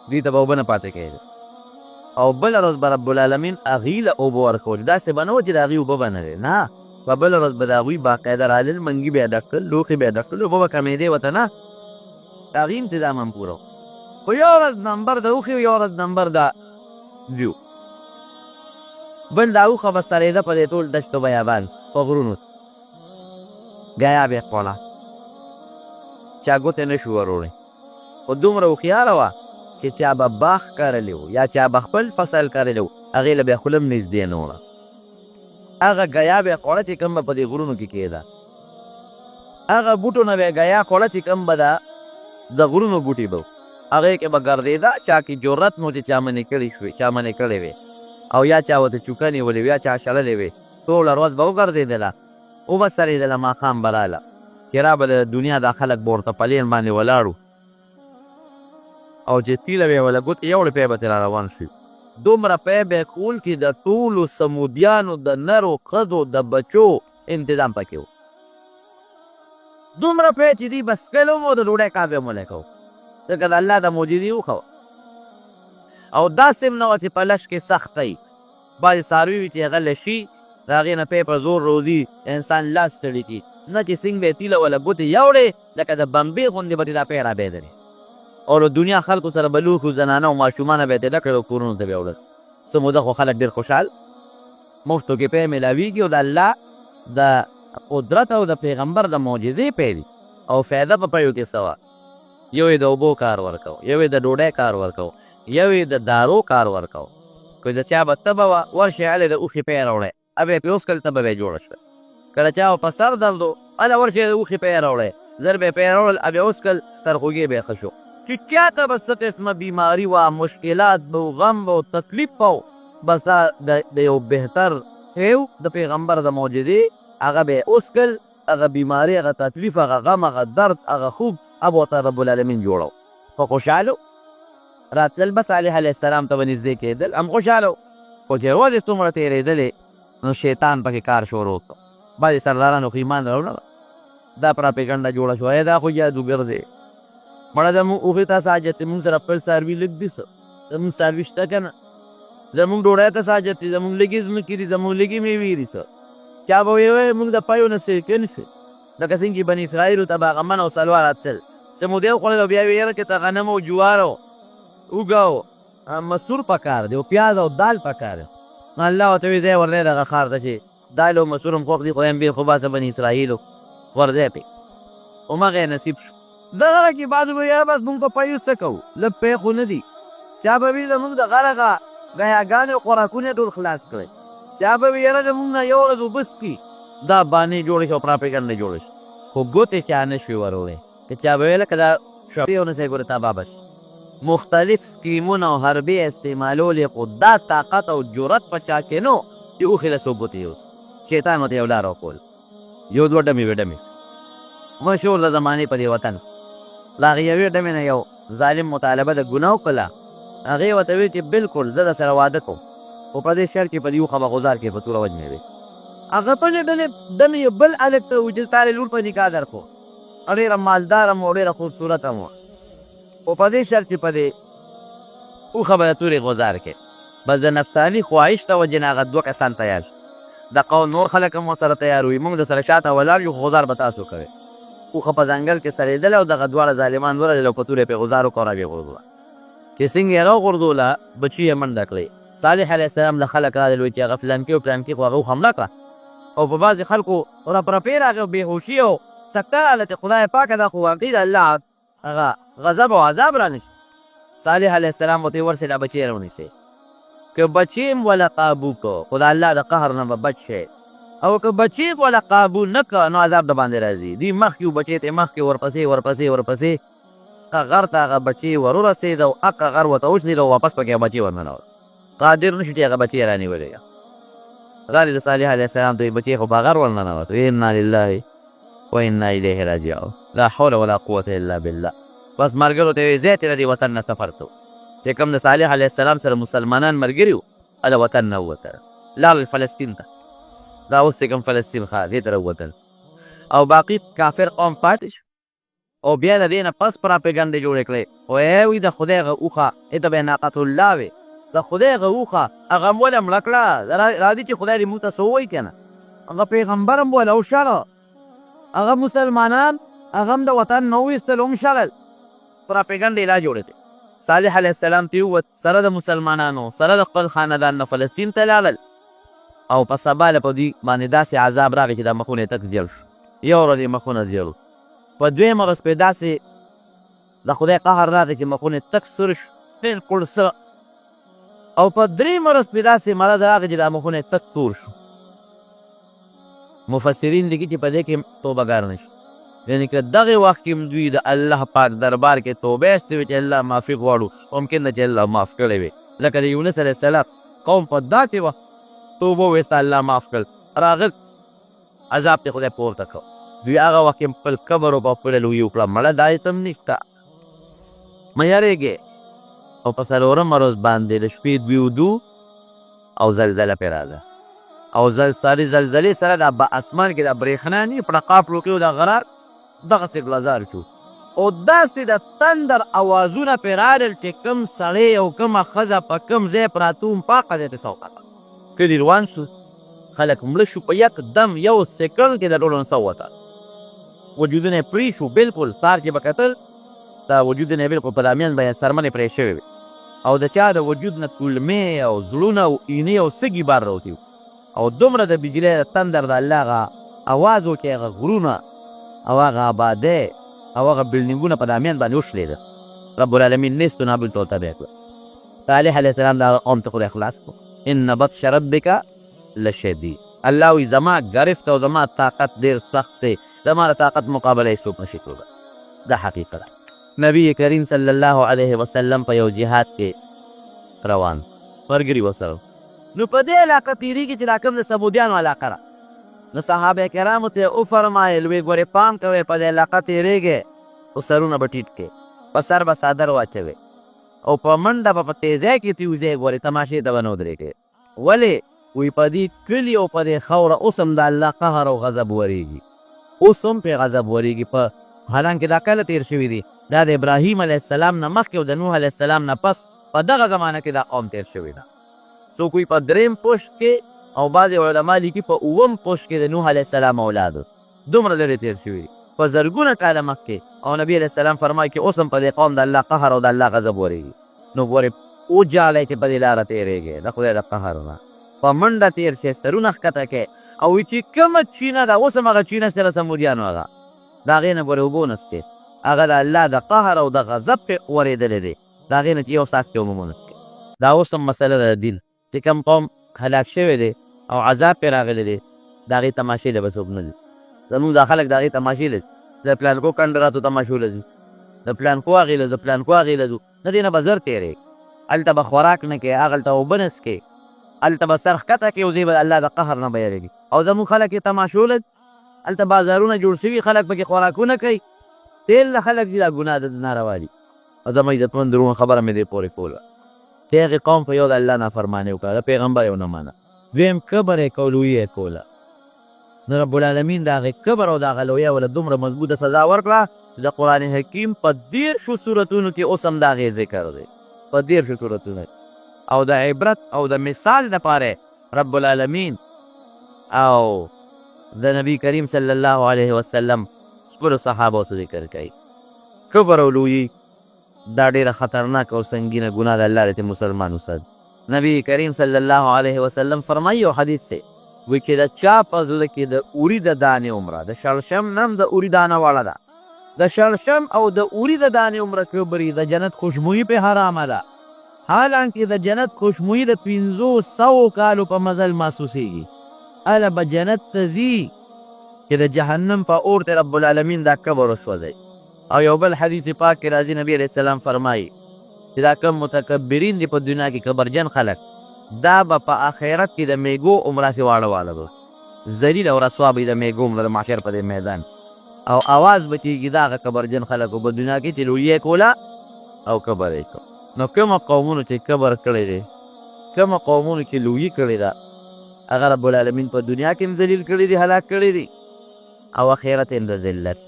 دوی ته به اوبه نه پاتې کېدې. او بله ورځ به رب العالمین هغوی له اوبه ورکولې، داسې به نه وه چې د هغوی اوبه به نه وې، نه، په بله ورځ به د هغوی باقاعده رالل، منګي به یې ډک کړل، لوښي به یې ډک کړل، اوبه به کمېدې ورته نه، د هغوی انتظام هم پوره و. خو یوه ورځ نمبر د اوښې و، یوه ورځ نمبر د دوی و. بل دا اوښه به څرېده په دې ټول دشت و بیابان، په غرونو کې. ګیا به خوړه، چا ګوتې نه شو وروړی، خو دومره هوښیاره وه چې چا به باغ کرلی و یا چا به خپل فصل کرلی و هغې له به یې خوله هم نږدې نه وړه. هغه ګیا به یې خوړه چې کوم به په دې غرونو کې کېده، هغه بوټو نه به یې ګیا خوړه چې کوم به د غرونو بوټي به وو، هغې کې به ګرځېده. چا کې جرأت نه و چې چا منې کړې شوې، چا منې کړې وې او یا چا ورته چوکه نیولې وي یا چا شړلې وې، ټوله ورځ به وګرځېدله، وبه څرېدله، ماښام به راله، چې رابه د دنیا دا خلک به ورته په لین باندې ولاړ وو او چې تیله به یې وله ګوتې یوړې پی به ترې راروان شوي. دومره پی به یې کول چې د ټولو ثمودیانو د نرو، ښځو، د بچو انتظام پکې و. دومره پی چې دوی به څکل هم او د ډوډۍ کار به یې هم ولګاوه، ځکه د الله د معجزې اوښه وه. او داسې هم نه وه چې په لش کې سخته وي. بعضې څاروي وي چې هغه لشي د هغې نه پی په زور روزي د انسان لاس ستړي کړي نه چې څنګ به یې تیله وله ګوتې یوړې لکه د بمبې غوندې به ترې دا پی رابیدلې او له دنیا خلکو سره به لوښي زنانه او ماشومانه به یې ترې ډک کړل او کورونو ته به یې وړل. څه موده خو خلک ډېر خوشحال مفتو کې پی ملاویږي او د الله د قدرت او د پیغمبر د معجزې پی دي او فایده په پیو کې څه وه؟ یو یې د اوبو کار ورکاو، یو یې د ډوډۍ کار ورکاو، یو یې د دارو کار ورکاو. که د چا به تبه وه، ورشئ هلئ د اوښې پی راوړئ، ابه یې پرې وڅښل تبه به یې جوړه شوه. که د چا به په سر درد و، هله ورشئ د اوښې پی راوړئ، زر به یې پی راوړل، ابه یې وڅښل، سرخوږی به یې ښه شو. چې چا ته به څه قسمه بیماري وه، مشکلات به وو، غم به و، تکلیف به و، بس دا د یو بهتر پی و، د پیغمبر د معجزې، هغه به یې وڅښل، هغه بیماری، هغه تکلیف، هغه غم، هغه درد، هغه خوب هغه ورته رب العالمین جوړو. خو خوشحاله وو. راتلل به صالح علیه السلام ته به نږدې کېدل هم خوشحاله وو. خو چې ورځې څومره تېرېدلې نو شیطان پکې کار شروع کړ. بعضې سردارانو خو ایمان راوړل، دا پراپیګنډه جوړه شوه، ای دا خو جادوګر دی، مړه زموږ اوښې ته څه حاجت دی، موږ سره خپل څاروي لږ دي څه، زموږ څاروي شته که نه، زموږ ډوډۍ ته څه حاجت دی، زموږ لږې ځمکې دي، زموږ لږې مېوې دي څه. چا به ویل موږ د پیو نه سېکن شو، لکه څنګه چې بني اسراییلو ته به هغه من او سلوا راتلل، څه موده یې وخوړل او بیا یې ویل یاره که ته غنم او جوار او اوږه او مسور پکار دی او پیاز او دال پکار دی. نو الله ورته ویل ځای ورځی دغه ښار ته چې دال او مسور هم خوښ دي، خدای هم بېخ وباسه بني اسراییلو ورځی پرې. همغه یې نصیب شو. دغه کې بعضو به یاره بس مونږ په پیو څه کوو، لږ پی خو نه دي. چا به وي زمونږ د غره غا ګیاګانې او خوراکونه یې ټول خلاص کړی. چا به وي یاره زمونږ نه یوه ورځ اوبه څکي. دا بانې جوړې شوې او پراپیګنډې جوړې شوې، خو ګوتې چا نه شوې وروړې. که چا به ویل که دا شوې او نه ځای ګوره تباه به شي. مختلف سکیمونه او حربې یې استعمالولې، خو دا طاقت او جرات په چا کې نه و چې اوښې له څو ګوتې یوسي. شیطان ورته یو لاره وښوله. یو دوه ډمې وې، ډمې مشهور د زمانې په دې وطن. له هغې یوې ډمې نه یو ظالم مطالبه د ګناه وکړله. هغې ورته ویل چې بلکل زه در سره واده کوم، خو په دې شرط چې په دې اوښه به غوځار کړې، په توره وژنې وې. هغه بلې ډلې ډمې یو بل هلک ته وویل چې تا له لور په نکاح درکوم، ډېره مالداره مو ډېره خوبصورته مو، خو په دې شرط چې په دې اوښه به د تورې غوځار کړې. بس د نفساني خواهش د وجې نه هغه دوه کسان تیار شو. د قوم نور خلک هم ورسره تیار وي، موږ درسره شاته ولاړ یو خو غزار به تاسو کوئ. اوښه په ځنګل کې څرېدله او دغه دواړه ظالمان ورغلل او په توره یې پرې غزار وکړ او راویې غورځوله. چې څنګه یې راوغورځوله، بچي یې منډه کړې. صالح علیه السلام له خلک راغلل، وایي چې هغه فلانکي او پلانکي خو هغه اوښه مړه کړه او په بعضې خلکو رپرپې راغې او بې هوشي او سکته راغله چې خدایه پاکه دا خو واقعي د الله هغه غضب او عذاب را نشي. صالح علیه السلام ورته ورسې دا بچی راونیسي، که بچی هم ولا قابو کو خو د الله د قهر نه به بچ شي، او که بچی هم ولا قابو نه که نو عذاب د باندې راځي. دوی مخکې وو، بچی ته مخکې ورپسې ورپسې ورپسې هغه غر ته هغه بچی ورورسېد او هغه غر ورته وشلېد او واپس پکې هغه بچی ورننوت. قادر نشو چې هغه بچی رانیولی. راغلی د صالح علیه السلام ته، بچی خو په غر ورننوت. انا لله و انا الیه راجعون، لا حول ولا قوة الا بالله. بس ملګرو ته یې وویل، ځئ ترې دې وطن نه سفر ته. چې کوم د صالح علیه السلام سره مسلمانان ملګري وو، له وطن نه ووتل، لاړل فلسطین ته. دا اوس چې کوم فلسطین ښار دې ته راووتل او باقي کافر قوم پاتې شو. او بیا د دې نه پس پراپیګنډې جوړې کړې او ای وي د خدای هغه اوښه، دې ته به یې ناقة الله وې، د خدای هغه اوښه هغه هم وله مړه کړه، راځي چې خدای دې موږ ته څه ووایي که نه، هغه پیغمبر هم وله وشړه، هغه مسلمانان هغه هم د وطن نه وویستل هم شړل. پراپیګنډې لا جوړې کړې. صالح علیه السلام ترې ووت سره د مسلمانانو سره د خپل خاندان نه فلسطین ته لاړل او په سبا له په دوی باندې داسې عذاب راغی چې دا مخونه یې تک زیړ شو. یو ورځ یې مخونه زیړ وو، په دویمه ورځ پرې داسې د خدای قهر راغی چې مخونه یې تک سره شو، بالکل سره، او په درېیمه ورځ پرې داسې مرض راغی چې دا مخونه یې تک تور شو. مفسرین لیکي چې په دې کې توبه ګار نه شي، یعنی که دغه وخت کې هم دوی د الله پاک دربار کې توبه ایستې وي چې الله معافي غواړو، ممکن ده چې الله معاف کړی وي. لکه د یونس علیه السلام قوم په داسې وخت توبه وایسته، الله معاف کړل، راغل عذاب ته خدای پورته کړ. دوی هغه وخت کې خپل کبر او په خپله لویي وکړه، مړه دا هېڅ هم نشته، مه یریږئ. او په څلورمه ورځ باندې د شپې دوی ویده او زلزله پرې راغله، او زلزلې زلزلې سره دا په اسمان کې دا برېښنا نی پړقا پړوقي او دا غرار دغسې ګلزار شو، او داسې د تندر اوازونه پرې راغلل چې کوم سړی او کومه ښځه په کوم ځای پراته وو په هغه ځای پرې سوکه کلي روان شو، خلک مړه شو په یک دم، یو سیکنډ کې د ټولو نه څه ووته، وجودونه یې پرې شو بالکل. سهار چې به کتل دا وجودونه یې بالکل په دا مینځ باندې څرمنې پرې شوې وې، او د چا د وجود نه کولمې او زړونه او اینې او سږي بار راوتي وو، او دومره د بجلۍ د تندر د الله هغه اواز و چې هغه غرونه او هغه آبادۍ او هغه بلډینګونه په دا مینځ باندې وشلېدل. رب العالمین نیست و نابود ته تباه کړل. صالح علیه السلام د هغه قوم ته خدای خلاص کړ. ان بطش ربک لشدید، الله وی زما ګرفت او زما طاقت ډیر سخت دی، زما د طاقت مقابله هیڅوک نشي کولی. دا حقیقت ده. نبی کریم صلی الله علیه وسلم په یو جهاد کې روان ملګري ورسره، نو په دې علاقه تیریږي چې دا کوم د ثمودیانو علاقه ده. نو صحابه کرامو ته یې وفرمایل، وی ګورې پام کوئ، په دې علاقه تیریږئ خو سرونه به ټیټ کړئ، په سر به څادر واچوئ او په منډه به په تیزۍ کې ترې وځئ، ګورې تماشې ته به نه ودرېږئ. ولې؟ وایي په دې کلي او په دې خاوره اوس هم د الله قهر او غضب ورېږي، اوس هم پرې غضب ورېږي، په حالانکه دا کله تېر شوي دي؟ دا د ابراهیم علیه السلام نه مخکې او د نوح علیه السلام نه پس په دغه زمانه کې دا قوم تېر شوی ده. څوک وایي په درېیم پشت کې او بعضې علما لیکي په اووم پشت کې د نوح علیه السلام اولاد دومره لرې تېر شوي دي، په زرګونه کاله مخکې، او نبي علیه السلام فرمایي چې اوس هم په دې قوم د الله قهر او د الله غضب ورېږي. نو ګورې وژاړئ چې په دې لاره تېرېږئ، د خدای د قهر نه په منډه تېر شئ، سرونه ښکته کړئ، او وایي چې کومه چینه ده، اوس هم هغه چینه شته د ثمودیانو، هغه د هغې نه ګورې اوبه ونه څښئ، هغه د الله د قهر او د غضب پرې ورېدلی دی، د هغې نه چې یو څاڅکی اوبه هم ونه څښئ. دا اوس هم مسله ده د دین، چې کوم قوم هلاک شوی دی او عذاب پرې راغلی دی، د هغې تماشې له به څوک نه ځي. زموږ دا خلک د هغې تماشې له ځي، د پلانکو کنډراتو تماشو له ځي، د پلانکو هغې له ځو، د پلانکو هغې له ځو، د دې نه به زر تېرېږي. هلته به خوراک نه کوې، هغلته اوبه نه څکې، هلته به سر ښکته کوې او ځې به د الله د قهر نه به یریږې. او زموږ خلک یې تماشو له ځي، هلته بازارونه جوړ شوي، خلک پکې خوراکونه کوي، تېل له خلک ځي، دا ګناه ده، ناروا دي. او زما عزتمند وروڼو، خبره مې دې پورې کوله چې هغې قوم په یو د الله نافرماني وکړه، د پیغمبر یې ونه منه، دویم کبر یې کول، لویي یې کوله، نو رب العالمین د هغې کبر او د هغه لویۍ وله دومره مضبوطه سزا ورکړه چې د قرآن حکیم په 30 سورتونو کې اوس هم د هغې ذکر دی، په 30 سورتونو کې. او د عبرت او د مثال دپاره رب العالمین او د نبی کریم صلی الله علیه وسلم خپلو صحابو څخه ذکر کوي. کبر او لویي دا ډیره خطرناکه او سنګینه ګناه ده، الله دې مسلمان وساتي. نبی کریم صلی الله علیه وسلم فرمایي، یو حدیث دی وایي چې د چا په زړه کې د اوري د دانې عمره، د شړشم نه هم د اوري دانه وړه ده، د شړشم او د اوري د دانې عمره کبر وي، د جنت خوشبویي پرې حرامه ده، حالانکه د جنت خوشبویي د 500 کالو په مزل محسوسېږي، هله به جنت ته ځي چې د جهنم په اور ته رب العالمین دا کبر وسوځوي. او یو بل حدیث پاک کې راځي، نبی علیه السلام فرمایي چې دا کوم متکبرین دي په دنیا کې کبرجن خلک، دا به په آخرت کې د میږو عمره سي واړه واړه به ذلیل او رسوا به د میږو عمره د محشر په دې میدان او اواز به کېږي دا هغه کبرجن خلکو په دنیا کې چې لویي یې کوله او کبر یې کو. نو کومو قومونو چې کبر کړی دی، کومو قومونو چې لویي کړې ده، هغه رب العالمین په دنیا کې هم ذلیل کړي دي، هلاک کړي دي، او آخرت یې هم د ذلت.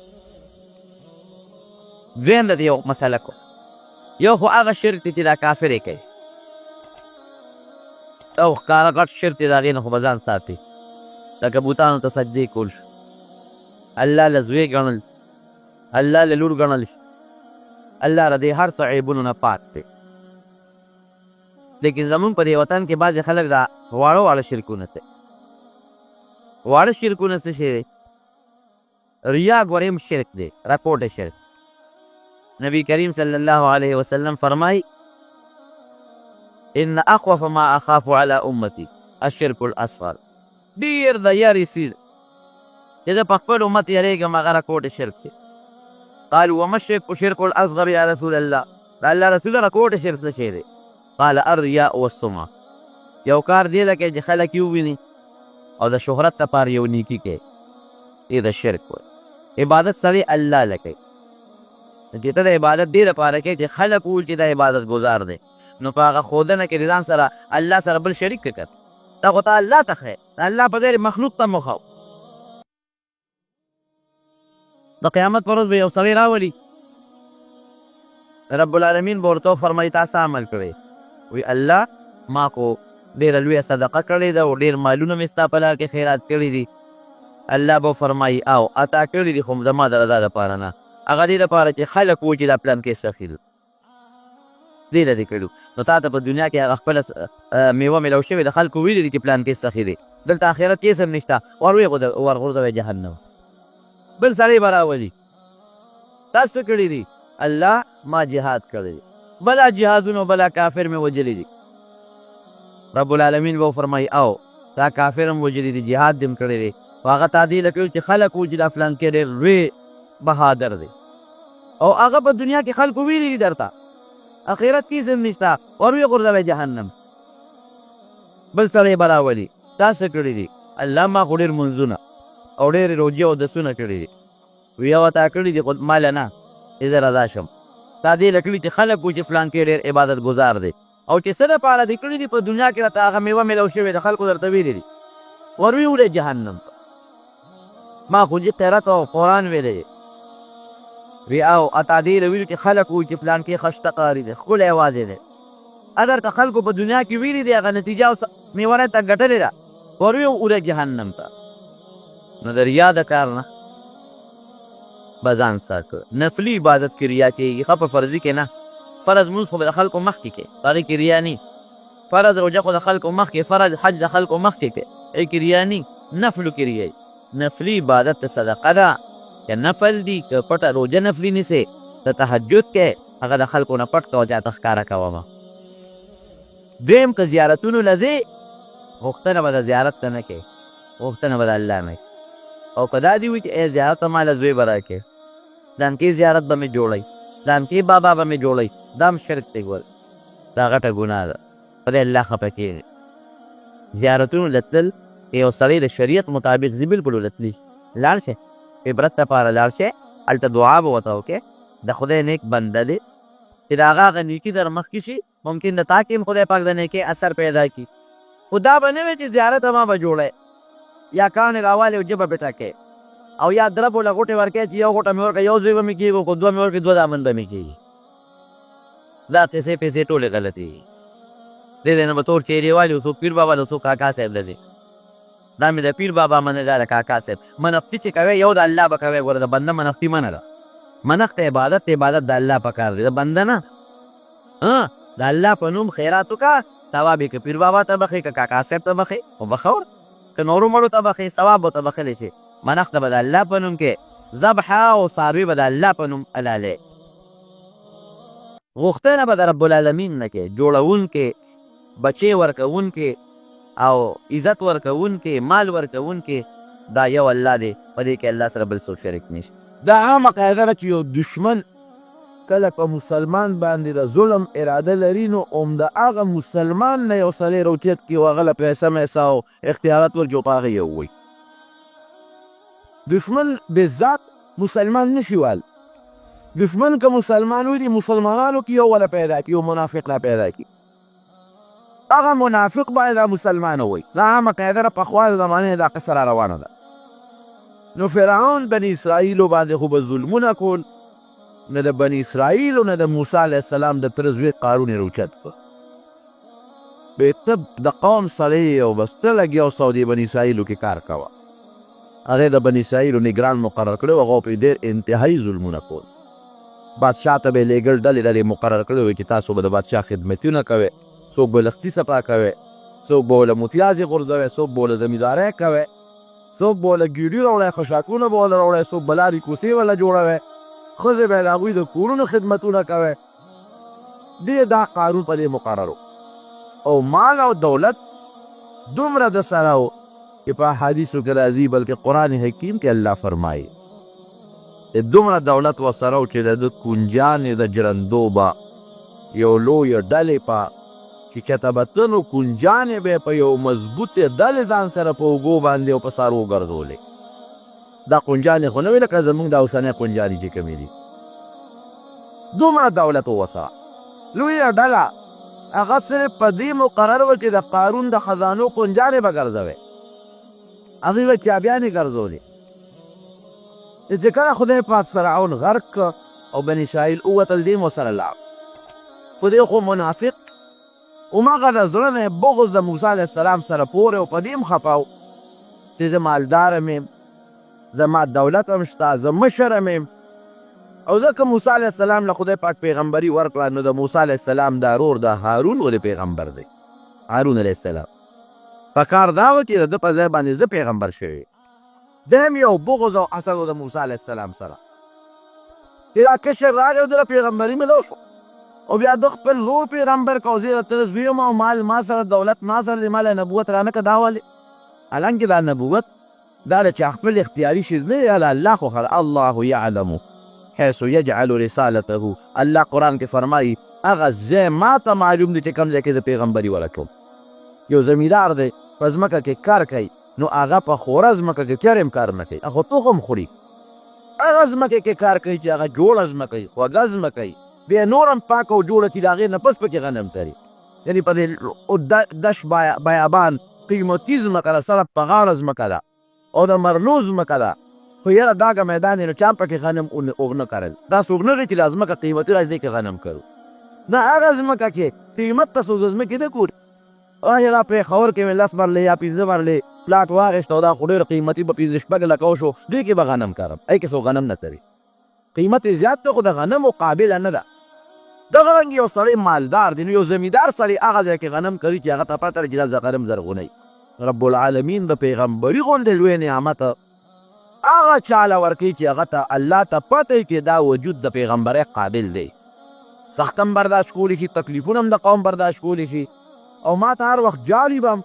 دویم د دې یو مسله کو، یو خو هغه شرک دی چې دا کافر یې کوي او ښکاره غټ شرک دی، د هغې نه خو به ځان ساتي، لکه بوتانو ته سجدې کول شو، الله له زوی ګڼل، الله له لور ګڼل شو، الله له دې هر څه عیبونو نه پاک دی. لیکن زمونږ په دې وطن کې بعضې خلک دا واړه واړه شرکونه کوي. واړه شرکونه څه شی دی؟ ریا ګورې هم شرک دی، رپورټ شرک. نبی کریم صلی الله علیه وسلم فرمای، ان اخوف ما اخاف علی امتی الشرک الاصغر. ډیر د یری سیر چې زه په خپل امت یریږم هغه رکوټ شرک دی. قالوا وما الشرک شرک الاصغر یا رسول الله، د الله رسول رکوټ شرک څه شی دی؟ قال الرياء والسمعه. یو کار دی لکه چې خلک یې وویني او د شهرت لپاره یو نیکي کوي، دې د شرک وایي. عبادت سړی الله له کوي، چې ته د عبادت دې لپاره کوې چې خلک ووایي چې دا عبادت ګزار دی، نو په هغه ښودنه کې د ځان سره الله سره بل شریک کړه، دا خو ته الله ته ښیې، د الله په ځای مخلوق ته مه ښوه. د قیامت پر ورځ به یو سړی راولي، رب العالمین به ورته وفرمایي تا څه عمل کړی؟ وی الله ما خو ډېره لویه صدقه کړې ده او ډېر مالونه مې ستا په لار کې خیرات کړي دي. الله به وفرمایي او عطا کړي دي خو زما د رضا لپاره نه، هغه دې لپاره چې خلک ووایي چې دا پلانکی سخي دی، دې له دې کړو. نو تا ته په دنیا کې هغه خپله میوه میلاو شوې ده، خلکو ویلي دي چې پلانکی سخي دی، دلته آخرت کې هېڅ هم نشته، ور ویې ورغورځوی جهنم. بل سړی به راولي، تا څه کړي دي؟ الله ما جهاد کړی دی، بلا جهادونو بلا کافر مې وژلي دي. رب العالمین به وفرمایي او تا کافر هم وژلي دي، جهاد دې هم کړی دی، خو هغه تا دې له کړو چې خلک ووایي چې دا فلانکی ډېر لوی بهادر دی، او هغه په دنیا کې خلکو ویلي دي درته، اخرت کې هېڅ هم نشته، ور ویې غورځوی جهنم. بل سړی به راولي، تا څه کړي دي؟ الله ما خو ډېر لمونځونه او ډېرې روژې او اودسونه کړي دي. وی یوه تا کړي دي خو ما له نه چې زه رضا شم، تا دې له کړي چې خلک وایي چې فلانکی ډېر عبادت ګزار دی، او چې څه لپاره دې کړي دي په دنیا کې راته هغه میوه میلاو شوې ده، خلکو درته ویلي دي، ور ویې وړی جهنم ته. ما خو جي قرات او قرآن ویلی دی. وی او اتا دې له ویلو چې خلک وایي چې پلانکی ښه شته قاري دی، ښکلی اواز یې دی، اګر که خلکو په دنیا کې ویلي دي هغه نتیجه او میوه راته ګټلې ده، ور ویې وړی جهنم ته. نو د ریا د کار نه به ځان ساتو. نفلي عبادت کې ریا کېږي، ښه په فرضي کې نه. فرض لمونځ خو به د خلکو مخکې کې، په هغې کې ریا نی. فرض روژه خو د خلکو مخکې، فرض حج د خلکو مخکې کې، هغې کې ریا نی. نفلو کې ریا وي. نفلي عبادت ته صدقه ده که نفل دي، که پټه روژه نفلي نیسې، که تهجد کې، هغه د خلکو نه پټ کوه، چاته ښکاره کوه مه. دویم که زیارتونو له ځې، غوښتنه به د زیارت ته نه کوې، غوښتنه به د الله نه کوې. او که دا دې وي چې ای زیارته ما له زوی به راکړې، دانکې زیارت به مې جوړوي، دانکې بابا به مې جوړوي، دا هم شرک دی. ګوره دا غټه ګناه ده، خدای الله خفه کېږي. زیارتونو له تلل که یو سړی د شریعت مطابق ځي بلکل له تللی شي، لاړ شي عبرت لپاره لاړ شي، هلته دعا به ورته وکړي، د خدای نیک بنده دی چې د هغه هغه نیکي در مخکې شي، ممکن د تا کې هم خدای پاک د نیکۍ اثر پیدا کړي. خو دا به نه وي چې زیارت ما به جوړوي یا کاڼې راوالې او ژبه پرې ټکوې او یا دربو له غوټې ورکوې چې یو غوټه مې ورکړه یو زوی به مې کېږي، خو دوه مې ورکړي دوه زامن به مې کېږي. دا قصې پیسې ټولې غلطې دي. دې ځای نه به تور چهرې والي او څوک پیر بابا له، څوک کاکا صاحب له دی. دا مې د پیر بابا منه، دا د کاکا صاحب. منښتي چې کوې، یو د الله به کوې. ګوره، د بنده منښتي منه ده. منښت عبادت، عبادت د الله په کار دی، د بنده نه. ها، د الله په نوم خیرات وکړه، ثواب یې که پیر بابا ته بخښې، که کاکا صاحب ته بخښې، خو بخښه ورته، که نورو مړو ته بخښې، ثواب به ورته بخښلی شي. منښته به د الله په نوم کې، ذبح او څاروي به د الله په نوم حلالې، غوښتنه به د رب العالمین نه کې. جوړونکې، بچې ورکوونکې او عزت ورکوونکې، مال ورکوونکې دا یو الله دی، په دې کې الله سره بل څوک شریک نشته. دا عامه قاعده ده چې یو دښمن کله په مسلمان باندې د ظلم اراده لري، نو هم د هغه مسلمان نه یو سړی راوچت کړي او هغه له پیسه میسه او اختیارات ورکړي او په هغه یې ووایي. دښمن بالذات مسلمان نشي وال. دښمن که مسلمان وي، مسلمانانو کې یو ولا پیدا کی، یو منافق لا پیدا کی، هغه منافق باید مسلمان وي. دا عامه قاعده ده، پخوا د زمانې دا قصه را روانه ده. نو فرعون بني اسرائیلو باندې خو به ظلمونه کول، نه د بني اسرائیلو نه د موسی علیه السلام د تره زوی قارون یې راوچت کړ. به ته د قوم سړی او بس ته لګیا اوسه او د بني اسرائیلو کې کار کوه. هغه د بني اسرائیلو نګران مقرر کړی، هغه پرې ډېر انتهایي ظلمونه کول. بادشاه ته به یې لېږل، ډلې ډلې مقرر کړې وې چې تاسو به د بادشاه خدمتونه کوئ، څوک به لښتي صفا کوئ، څوک به له متیازې غورځوئ، څوک به له زمیندارۍ کوئ، څوک به له ګیډي راوړی، خشاکونه به له راوړی، څوک به لارې کوڅې وله جوړوئ، ښځې به د هغوی د کورونو خدمتونه کوئ. دې دا قارون په دې مقرر او مال او دولت دومره د سره و چې په حدیثو کې راځي، بلکې قرآن حکیم کې الله فرمایي دومره دولت وسره و چې د ده کنجانې د ژرندو به یو لویه ډلې په چې چېرته به ته، نو کنجانې به په یو مضبوطې ډلې ځان سره په اوږو باندې او په څاروو ګرځولې. دا قنجانې خو نه وي لکه زمونږ دا اوسنۍ قنجانې چې کومې دي. دومره دولت وسره لویه ډله هغه صرف په دې مقرر و چې د قارون د خزانو قنجانې به ګرځوي، هغوی به چابیانې ګرځولې. چې کله خدای پاک فرعون غرق کړ او بني اسرائیل ووتل، دی هم ورسره لاړ، خو دی خو منافق، هماغه د زړه نه یې بغض د موسی علیه السلام سره پورې او په دې هم خفه و چې زه مالدار هم یم، زما دولت هم شته، زه مشر هم یم، او ځکه موسی علیه السلام له خدای پاک پیغمبري ورکړه، نو د موسی علیه السلام دا ورور د هارون ولې پیغمبر دی؟ هارون علیه السلام په کار دا و چې د ده په ځای باندې زه پیغمبر شوی. دی هم یو بغض او حسد و د موسی علیه السلام سره چې دا کشر راغی او ده پیغمبري ملو شو او بیا د خپل ورور پیغمبر کو، زه د تره زوی یم او مال ما سره، دولت ما سره دی، ما له نبوت رانه که دا ولې؟ حالانکه دا نبوت دا د چا خپل اختیاري شیز نه دی، دا د الله خوښه ده. الله یعلم حیث یجعل رسالته، الله قرآن کې فرمایي هغه ځای ما ته معلوم دی چې کوم ځای کې زه پیغمبري ورکوم. یو زمیندار دی، په ځمکه کې کار کوي، نو هغه په خوره ځمکه کې چېرې هم کار نه کوي، هغه تخم خوري. هغه ځمکه کې کار کوي چې هغه جوړه ځمکه وي، خوږه ځمکه وي، بیا نور هم پاکه او جوړه کړي، د هغې نه پس پکې غنم کري. یعنې په دې دشت بیابان قیمتي ځمکه ده، سره په غاړه ځمکه ده او د مرلو ځمکه ده، خو یاره داګه میدان یې نو چا پکې غنم ونه کرل. دا څوک نه دی چې دا ځمکه قیمتي راځي دې کې غنم کرو، نه، هغه ځمکه کې قیمت ته څوک د ځمکې نه ګوري. یاره پېښور کې مې 10 مرلې یا 5 مرلې پلاټ واخیست او دا خو ډېر قیمتي به 5 6 لکه وشو، دې کې به غنم کرم. ای کې څوک غنم نه کري، قیمت یې زیات دی خو د غنمو قابله نه ده. دغه رنګ یو سړی مالدار دی، نو یو زمیندار سړی هغه ځای کې غنم کري چې هغه ته پته ده چې دا غنم زرغونوي. رب العالمین د پیغمبري غوندې لوی نعمت هغه چاله ورکوي چې هغه ته الله ته پته وي چې دا وجود د پیغمبرۍ قابل دی، سخت هم برداشت کولی شي، تکلیفونه هم د قوم برداشت کولی شي او ما ته هر وخت جالي به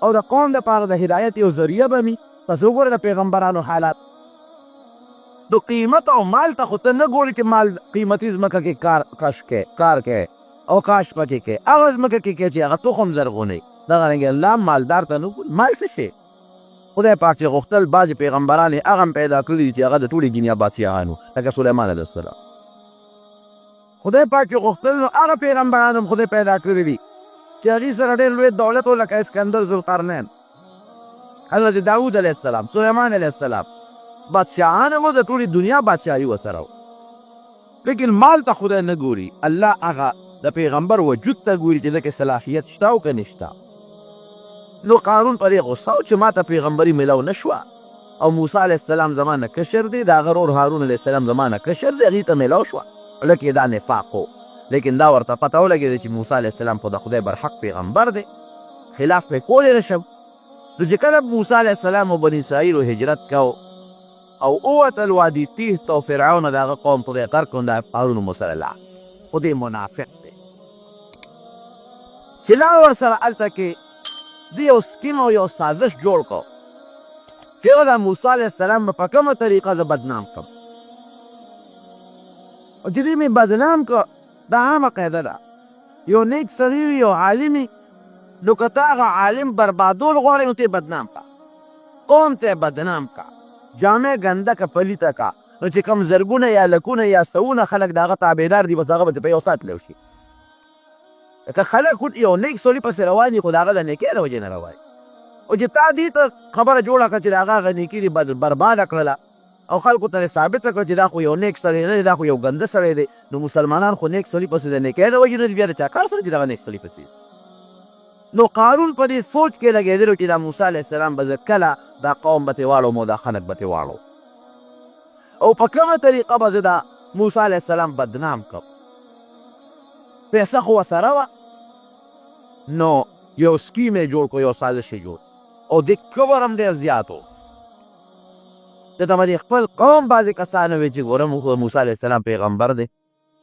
او د قوم دپاره د هدایت یو ذریعه به مي. تاسو وګورئ د پیغمبرانو حالات. نو قیمت او مال ته خو ته نه ګورې چې مال قیمتي ځمکه کې کار کش کې کار کې او کاش پکې کې، هغه ځمکه کې کې چې هغه تخم زرغونوي. دغه رنګ الله مالدار ته نه ګوري. مال څه شی؟ خدای پاک چې غوښتل بعضې پیغمبران یې هغه هم پیدا کړي دي چې هغه د ټولې دنیا بادشاهان وو، لکه سلیمان علیه السلام. خدای پاک چې غوښتل نو هغه پیغمبران هم خدای پیدا کړي دي چې هغوی سره ډېر لوی دولت و، لکه اسکندر ذوالقرنین، حضرت داود علیه السلام، سلیمان علیه السلام، بادشاهان وو، د ټولې دنیا بادشاهي ورسره وو. لیکن مال ته خدای نه ګوري. الله هغه د پیغمبر وجود ته ګوري چې دکې صلاحیت شته او که نشته. نو قارون په دې غوسه و چې ماته پیغمبري ملاو نه شوه او موسی علیه السلام زما نه کشر دی، د هغه ورور هارون علیه السلام زما نه کشر دی، هغوی ته ملاو شوه. لکه دا نفاق و، لیکن دا ورته پته ولګېده چې موسی علیه السلام خو د خدای برحق پیغمبر دی، خلاف پرې کولی نه شم. نو چې کله موسی علیه السلام او بني اسرائیلو هجرت کاوه او ووتل وادي تیه ته، او فرعون او د هغه قوم خدای غرق کړ، نو دا قارون هم ورسره لاړ، خو دی منافق دی چې لاړ ورسره. هلته کې دی یو سکیم او یو سازش جوړ کړ چې دا موسی علیه السلام به په کومه طریقه زه بدنام کړم، او چې دی مې بدنام کړ. دا عامه قاعده ده، یو نیک سړی وي، یو عالم وي، نو که ته هغه عالم بربادول غواړې نو ته یې بدنام کړه، قوم ته یې بدنام کړه، جامع ګنده که پلیته که، نو چې کوم زرګونه یا لکونه یا سوونه خلک د هغه تابعدار دي، بس هغه به په یو ساعت لو شي. که خلک خو یو نیک سړي پسې روان دي، خو د هغه د نیکۍ له وجې نه روان. او چې تا دې ته خبره جوړه کړه چې د هغه هغه نیکي دې برباده کړله او خلکو ته ثابته کړه چې دا خو یو نیک سړی نه دی، دا خو یو ګنده سړی دی، نو مسلمانان خو نیک سړي پسې د نیکۍ له وجې نه دي، بیا د چا کار سره چې دغه نیک سړي پسې. نو قارون په دې سوچ کې لګېدلی چې دا موسی علیه السلام به زه کله دا قوم به ترې واړوم او دا خلک به ترې واړوم، او په کومه طریقه به زه دا موسی علیه السلام بدنام کړم. پیسه خو ورسره وه، نو یو سکیم یې جوړ کړو، یو سازش یې جوړ، او دې کبر هم ډېر زیات و. ده ته به د خپل قوم بعضې کسانو وی چې ګوره موږ خو موسی علیه السلام پیغمبر دی،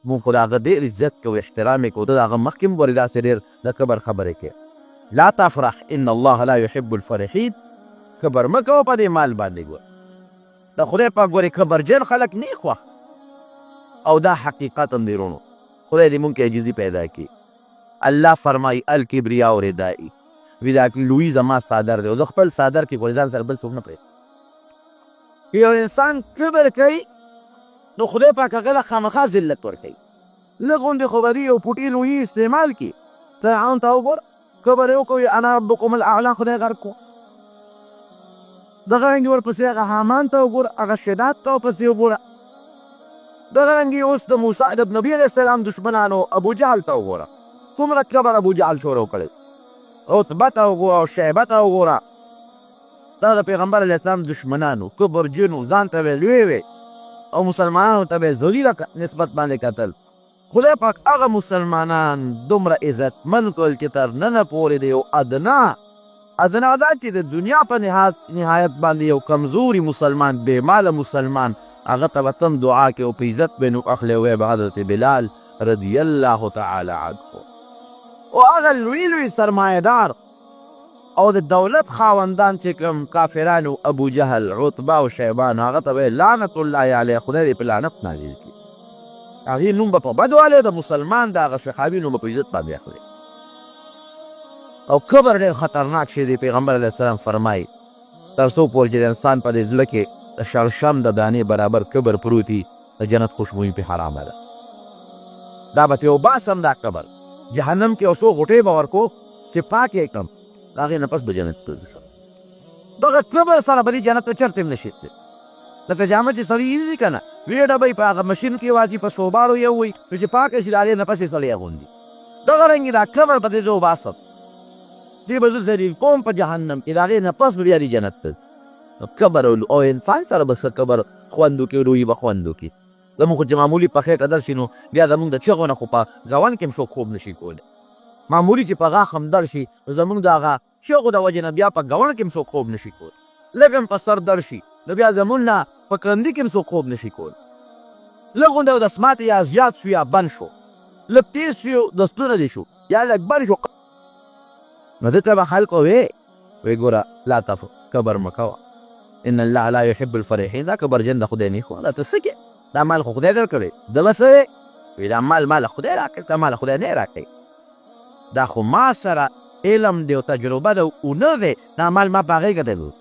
موږ خو د هغه ډېر عزت کوو، احترام یې کوو، ته د هغه مخکې هم ګورې داسې ډېر د کبر خبرې کوې. لا تفرح ان الله لا يحب الفرحین، کبر مه کوه په دې مال باندې. ګوره د خدای پاک ګورې کبرجن خلک نه خوښ، او دا حقیقت هم دی وروڼو. خدای دې مونږ کې عاجزي پیدا کړي. الله فرمایي الکبریا ردائي، وی دا لوی زما څادر دی او زه خپل څادر کې ګورې ځان سره بل څوک نه پرېږدم. که یو انسان کبر کوي نو خدای پاک هغه له خامخا ذلت ورکوي. لږ غوندې خو به دی یو پوټی لویي استعمال کړي. فرعون ته وګوره، کبر یې وکړ، انا ربکم الاعلی، خدای غرق کړو. دغه رنګ ورپسې هغه هامان ته وګوره، هغه شداد ته ورپسې وګوره. دغه رنګ اوس د موسی د نبي علیه السلام دښمنانو ابو جهل ته وګوره، څومره کبر ابو جهل شروع کړی. عتبه ته وګوره او شیبه ته وګوره، دا د پیغمبر علیه السلام دښمنانو، کبرجنو، ځان ته به لوی وی او مسلمانانو ته به ذلیله نسبت باندې کتل. خدای پاک هغه مسلمانان دومره عزتمند کړل چې تر ننه پورې د یو ادنا ادنا دا چې د دنیا په نهایت باندې یو کمزوري مسلمان، بې ماله مسلمان، هغه ته به تم دعا کوي او په عزت به نوم اخلي او وایي به حضرت بلال رضی الله تعالی عنه. او هغه لوی لوی سرمایهدار او د دولت خاوندان چې کوم کافرانو، ابو جهل، عتبه او شیبان، هغه ته به لعنت الله علیه، خدای دې په لعنت نازل کړي، هغې نوم به په بدو اخلي، د مسلمان د هغه صحابي نوم به په عزت باندې اخلي. او کبر ډېر خطرناک شی دی. پیغمبر علیه السلام فرمایي تر څو پورې چې د انسان په دې زړه کې د شړشم د دانې برابر کبر پروت وي، د جنت خوشبويي پرې حرامه ده. دا به ترې وباسم دا کبر، جهنم کې یو څو غوټې به ورکو چې پاک یې کړم، د هغې نه پس به جنت ته ځم. دغه کبر سره به دې جنت ته چېرته هم نه شي تللی. لکه جامه چې سړی ایزي که نه، ویې ډبوي، په هغه مشین کې واچي، په سوباړو یې ووهي، نو چې پاکه شي د هغې نه پس یې سړی اغوندي. دغه رنګ دا کبر به دې زه وباسم، دې به زه ذلیل کوم په جهنم کې، د هغې نه پس به بیا دې جنت ته ځي. نو کبر او انسان سره به څه کبر خوند وکړي، لویي به خوند وکړي. زموږ خو چې معمولي په خېټه درشي نو بیا زموږ د چغو نه خو په ګاونډ کې هم څوک خوب نشي کولی. معمولي چې په غاښ هم درشي نو زموږ د هغه چغو د وجې نه بیا په ګاونډ کې هم څوک خوب نشي کولی. لږ هم په سر درشي نو بیا زموږ نه په کندي کې هم څوک خوب نشي کولی. لږ غوندې اودس ماتې یا زیات شو یا بند شو، لږ تېز شو دستونه دې شو یا لږ بند شو، نو ده ته به خلکو وې وی ګوره لا تف کبر مه کوه ان الله لا يحب الفرحين، دا کبرجن د خدای نه خو دا ته څه کې، دا مال خو خدای درکړی، ده به څه وی؟ وی دا مال مال خدای راکړی، دا مال خدای نه راکړی، دا خو ما سره علم دی او تجربه ده او هنر دی، دا مال ما په هغې ګټلی،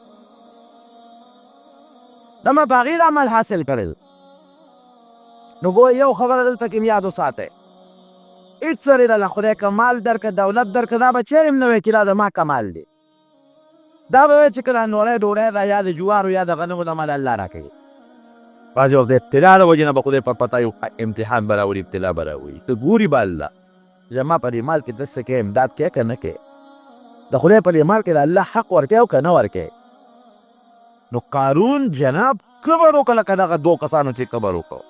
دا ما په هغې دا مال حاصل کړی. نو ګوره یو خبره دلته کې یاد وساتئ، هېڅ سړی د خدای که مال درکړه، دولت درکړه، دا به چېرې هم نه وایي چې دا زما کمال دی. دا به وایي چې که دا نوری ډوډۍ ده یا د جوارو یا د غنمو د مال الله راکوي. بعضې وخت د ابتلا له وجې نه به خدای په پتا یو امتحان به راولي، ابتلا به راولي، ته ګوري به الله. زما په دې مال کې ته څه کوې، امداد کوې که نه کوې؟ د خدای په دې مال کې د الله حق ورکوې او که نه ورکوې؟ نو قارون جناب کبر وکړ لکه دغه دوو کسانو چې کبر وکړ.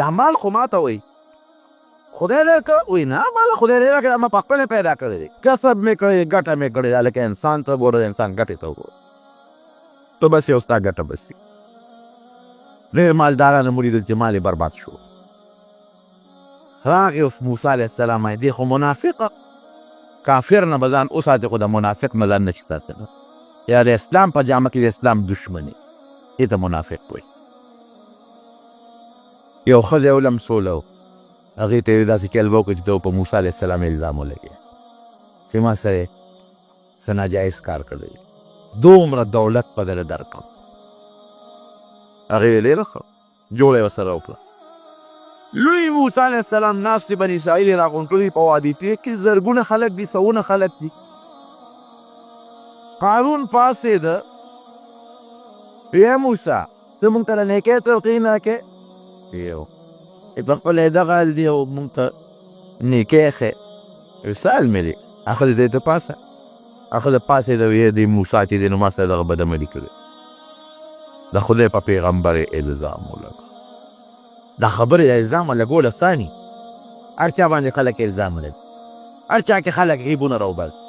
دا مال خو ماته وایي خدای درکړ، وایي نه مال خدای دی راکړی، ما په خپله پیدا کړی دی، کسب مې کړی، ګټه مې کړې ده. لکه انسان ته ګوره، د انسان ګټې ته وګوره، ته بس یو ستا ګټه بس. ډېر مالداران مو لیدل چې مال یې برباد شو. راغی اوس موسی علیه السلام، دی خو منافق کافر نه به ځان وساتي، خو د منافق نه ځان نشي ساتلی. یا د اسلام په جامه کې د اسلام دښمني، دې ته منافق وایي. یو ښځه یې ولمسوله، هغې ته یې داسې چل وکړ چې ته په موسی علیه السلام الزام ولګوې چې ما سره څه ناجایز کار کړی، دومره دولت په دله درکړم. هغې ویل ډېره ښه، جوړه یې ورسره وکړه. لوی موسی علیه السلام ناست دی، بني اسرائیل یې راغونډ کړي په وادي تیه کې، زرګونه خلک دي، سوونه خلک دي. قارون پاڅېده، یا موسی ته مونږ ته د نیکۍ تلقین راکې، یو په خپله یې دغه حال دی او مونږ ته نیکۍ ښیې. یو سوال مې دی، هغه ځای ته پاڅه. هغه پاڅېده، ویې دی موسی چې دی نو ما سره دغه بدعملي کړې، د خدای په پیغمبر یې الزام ولګاوه. دا خبرې د الزام لګول اساني، هر چا باندې خلک الزام لګوي، هر چا کې خلک عیبونه راوباسي،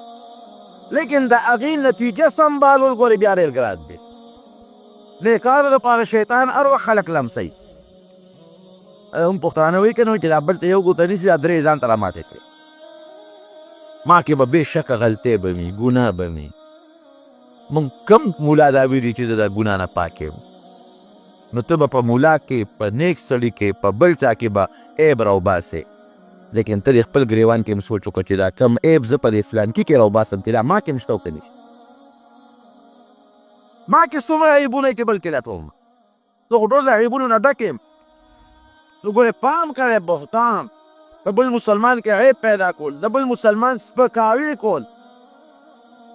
لیکن د هغې نتیجه سمبالول ګورې بیا ډېر ګران دی. نیکانو دپاره شیطان هر وخت خلک لمسوي. هم پښتانه وایي که نه، چې دا بل ته یو ګوته نیسي، دا درې ځان ته راماتې کړي. ما کې به بېشکه غلطۍ به وي، ګناه به وي. مونږ کم مولا دا ویلي چې زه د ګناه نه پاک یم؟ نو ته به په مولا کې، په نیک سړي کې، په بل چا کې به عیب راوباسې، لیکن ته دې خپل ګریوان کې هم سوچ وکړه چې دا کم عیب زه په دې فلانکي کې راوباسم چې دا ما کې هم شته او که نشته. ما کې څومره عیبونه کې بل کې لټوم، زه خو ټول د عیبونو نه ډک یم. نو ګورې پام کوی، بهتان، په بل مسلمان کې عیب پیدا کول، د بل مسلمان سپکاوی کول،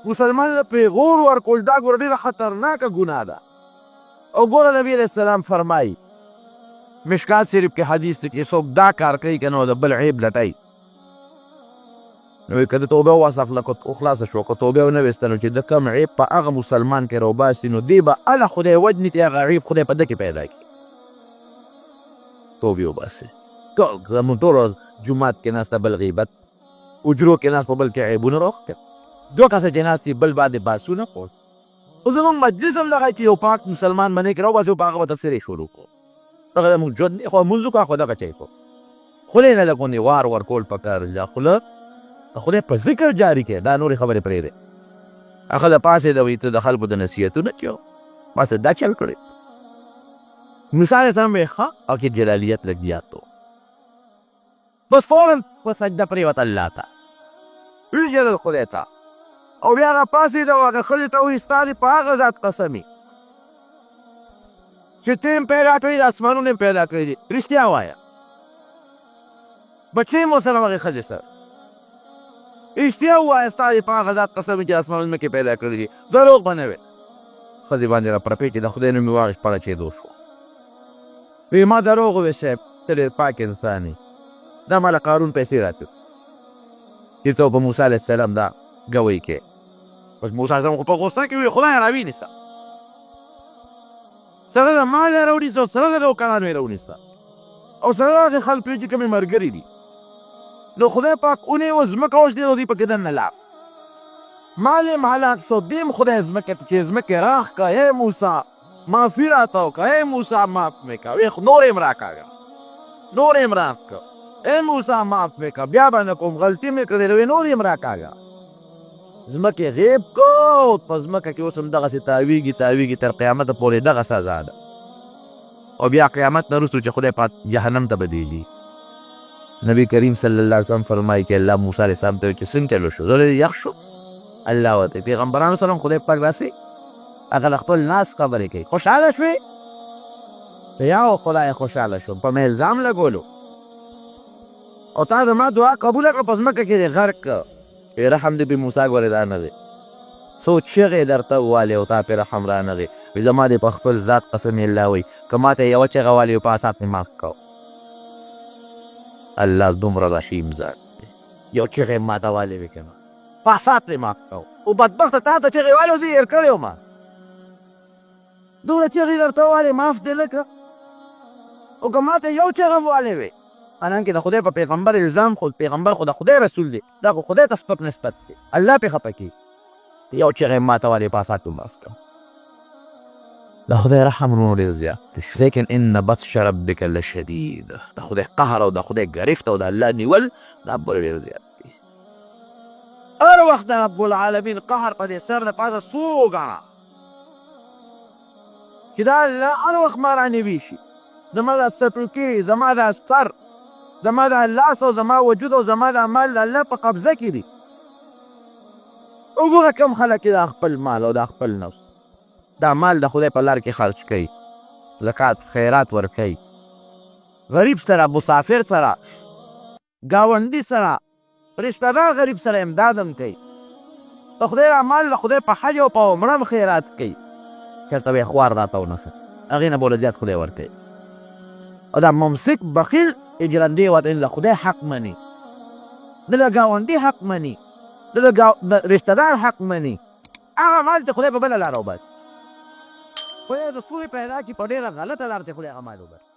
مسلمان له پیغور ورکول، دا ګوره ډېره خطرناکه ګناه ده. او ګوره نبی علیه السلام فرمایي، مشکات شریف کې حدیث دی، چې څوک دا کار کوي که نه، د بل عیب لټوي، نو که د توبه واسه خلکو خلاصه شو، که توبه ونه ویسته، نو چې د کوم عیب په هغه مسلمان کې راوباسي، نو دی به هله خدای وژني چې هغه عیب خدای په ده کې پیدا کړي. توبې وباسي. زموږ ټول ورځ جومات کې ناسته بل غیبت، حجرو کې ناست په بل کې عیبونه راوښکل، دوه کسه چې ناست بل باندې بحثونه کول. خو زموږ مجلس هم دغه چې یو پاک مسلمان باندې کې راوباسي او په هغه به تبصرې شروع کړو. دغه زموږ ژوند دی. خو مونځ وکړه، خو دغه چای کو خولې نه لږ غوندې وار ورکول پکار دي. دا خوله د خدای په ذکر جاري کړي، دا نورې خبرې پرېږدی. هغه د پاسې د وایي ته د خلکو د نصیحتونه کړو، ما سره دا چل کړی. موسی علیه السلام وایي ښه، او کې جلالیت لږ زیات و، بس فورا په سجده پرېوت، الله ته وژړل، خدای ته، او بیا راپاڅېده او هغه ښځې ته وایي ستا دې په هغه ذات قسم وي چې ته یې پیدا کړی، د اسمانونو یې پیدا کړی دي، رښتیا وایه. بچی مو سره هغې ښځې سره، رښتیا ووایه، ستا دې په هغه ذات قسم وي چې اسمانونو ځمکې پیدا کړي دي، دروغ به نه وې. ښځې باندې راپرپې چې د خدای نوم یې واخیست، په رچېدو شوه. وی ما دروغ وویل صاحب، ته ډېر پاک انسان یې، دا ما له قارون پیسې راکړې چې ته په موسی علیه السلام دا ګوی کې. بس موسی علیه السلام خو په غوسه کې وي، خدای راوینیسه، سره د مال یې راونیسه او سره د نوکرانو یې راونیسه او سره د هغې خلکو یې چې کومې ملګري دي. نو خدای پاک ونیوه، ځمکه وشلېده او دوی پکې دننه لاړ، مال یې هم هلاک شو، دی هم خدای ځمکې ته چې ځمکې راخ کړه، ای موسی معافي راته وکړه، ای موسی معاف مې کړه. وی نور یې هم راکاږه، نور یې هم راکړه، ای موسی معاف مې کړه، بیا به نه کوم، غلطي مې کړې ده. وی نور یې هم راکاږه. ځمکې غیب کو، په ځمکه کې اوس هم دغسې تاویږي تاویږي تر قیامته پورې، دغه سزا ده. او بیا قیامت نه وروسته چې خدای پاک جهنم ته بدیږي، نبی کریم صلی الله علیه وسلم فرمایي چې الله موسی علیه السلام ته چې څنګه چلو شو، زړه یخ شو. الله ورته پیغمبرانو سره خدای پاک داسې هغه له خپل ناس خبرې کوي، خوشحاله شوې؟ یا خدای خوشحاله شوم، په مې الزام لګولو او تا زما دعا قبوله کړه، په ځمکه کې دې غرق کړ. رحم دې پې موسی ګورې دا نه دی، څو چغې درته ووالې او تا پې رحم رانغی. وی زما دې په خپل ذات قسم، الله وایي که ما ته یوه چغه والې په اساس مې معاف کړو. الله دومره رحیم ذات دی. یو چغې ماته والې وې که نه فساد پرې معاف کړو. او بدبخته تا ته چغې والې زه یې هېر کړی وم. دومره چغې درته والې معاف دې نه کړه. او که ماته یو چغه والې وې، حالانکه د خدای په پیغمبر الزام خو پیغمبر خو د خدای رسول دی، دا خو خدای ته سپک نسبت دی، الله پرې خفه کېږي. یو چغې ماته والې پاسات معاف کړه. د خدای رحم وروڼو ډېر زیات دی، لیکن ان بطش ربک لشدید، د خدای قهر او د خدای ګرفت او د الله نیول دا بل ډېر زیات دی. هر وخت د رب العالمین قهر په دې سر د پاسه څو ګڼه چې دا الله هر وخت ما رانیوی شي، زما دا څټوکې، زما دا سر، زما دا لاس او زما وجود او زما دا مال د الله په قبضه کې دي. وګوره کوم خلک چې دا خپل مال او دا خپل نفس، دا مال د خدای په لار کې خرچ کوي، زکات خیرات ورکوي، غریب سره، مسافر سره، ګاونډي سره، رشته دار غریب سره امداد هم کوي، د خدای دا مال د خدای په حج او په عمره هم خیرات کوي، چېرته به یې خوار راته ونه ښه، هغې نه به له زیات خدای ورکوي. او دا ممسک بخیل اجرندې ورته نه د خدای حق مني، نه د ګاونډي حق مني، نه د رشته دار حق مني، هغه مال چې خدای په بله لاره وباسي، خدای د سوري پیدا کړي په ډېره غلطه لار چې خدای هغه مال وباسي.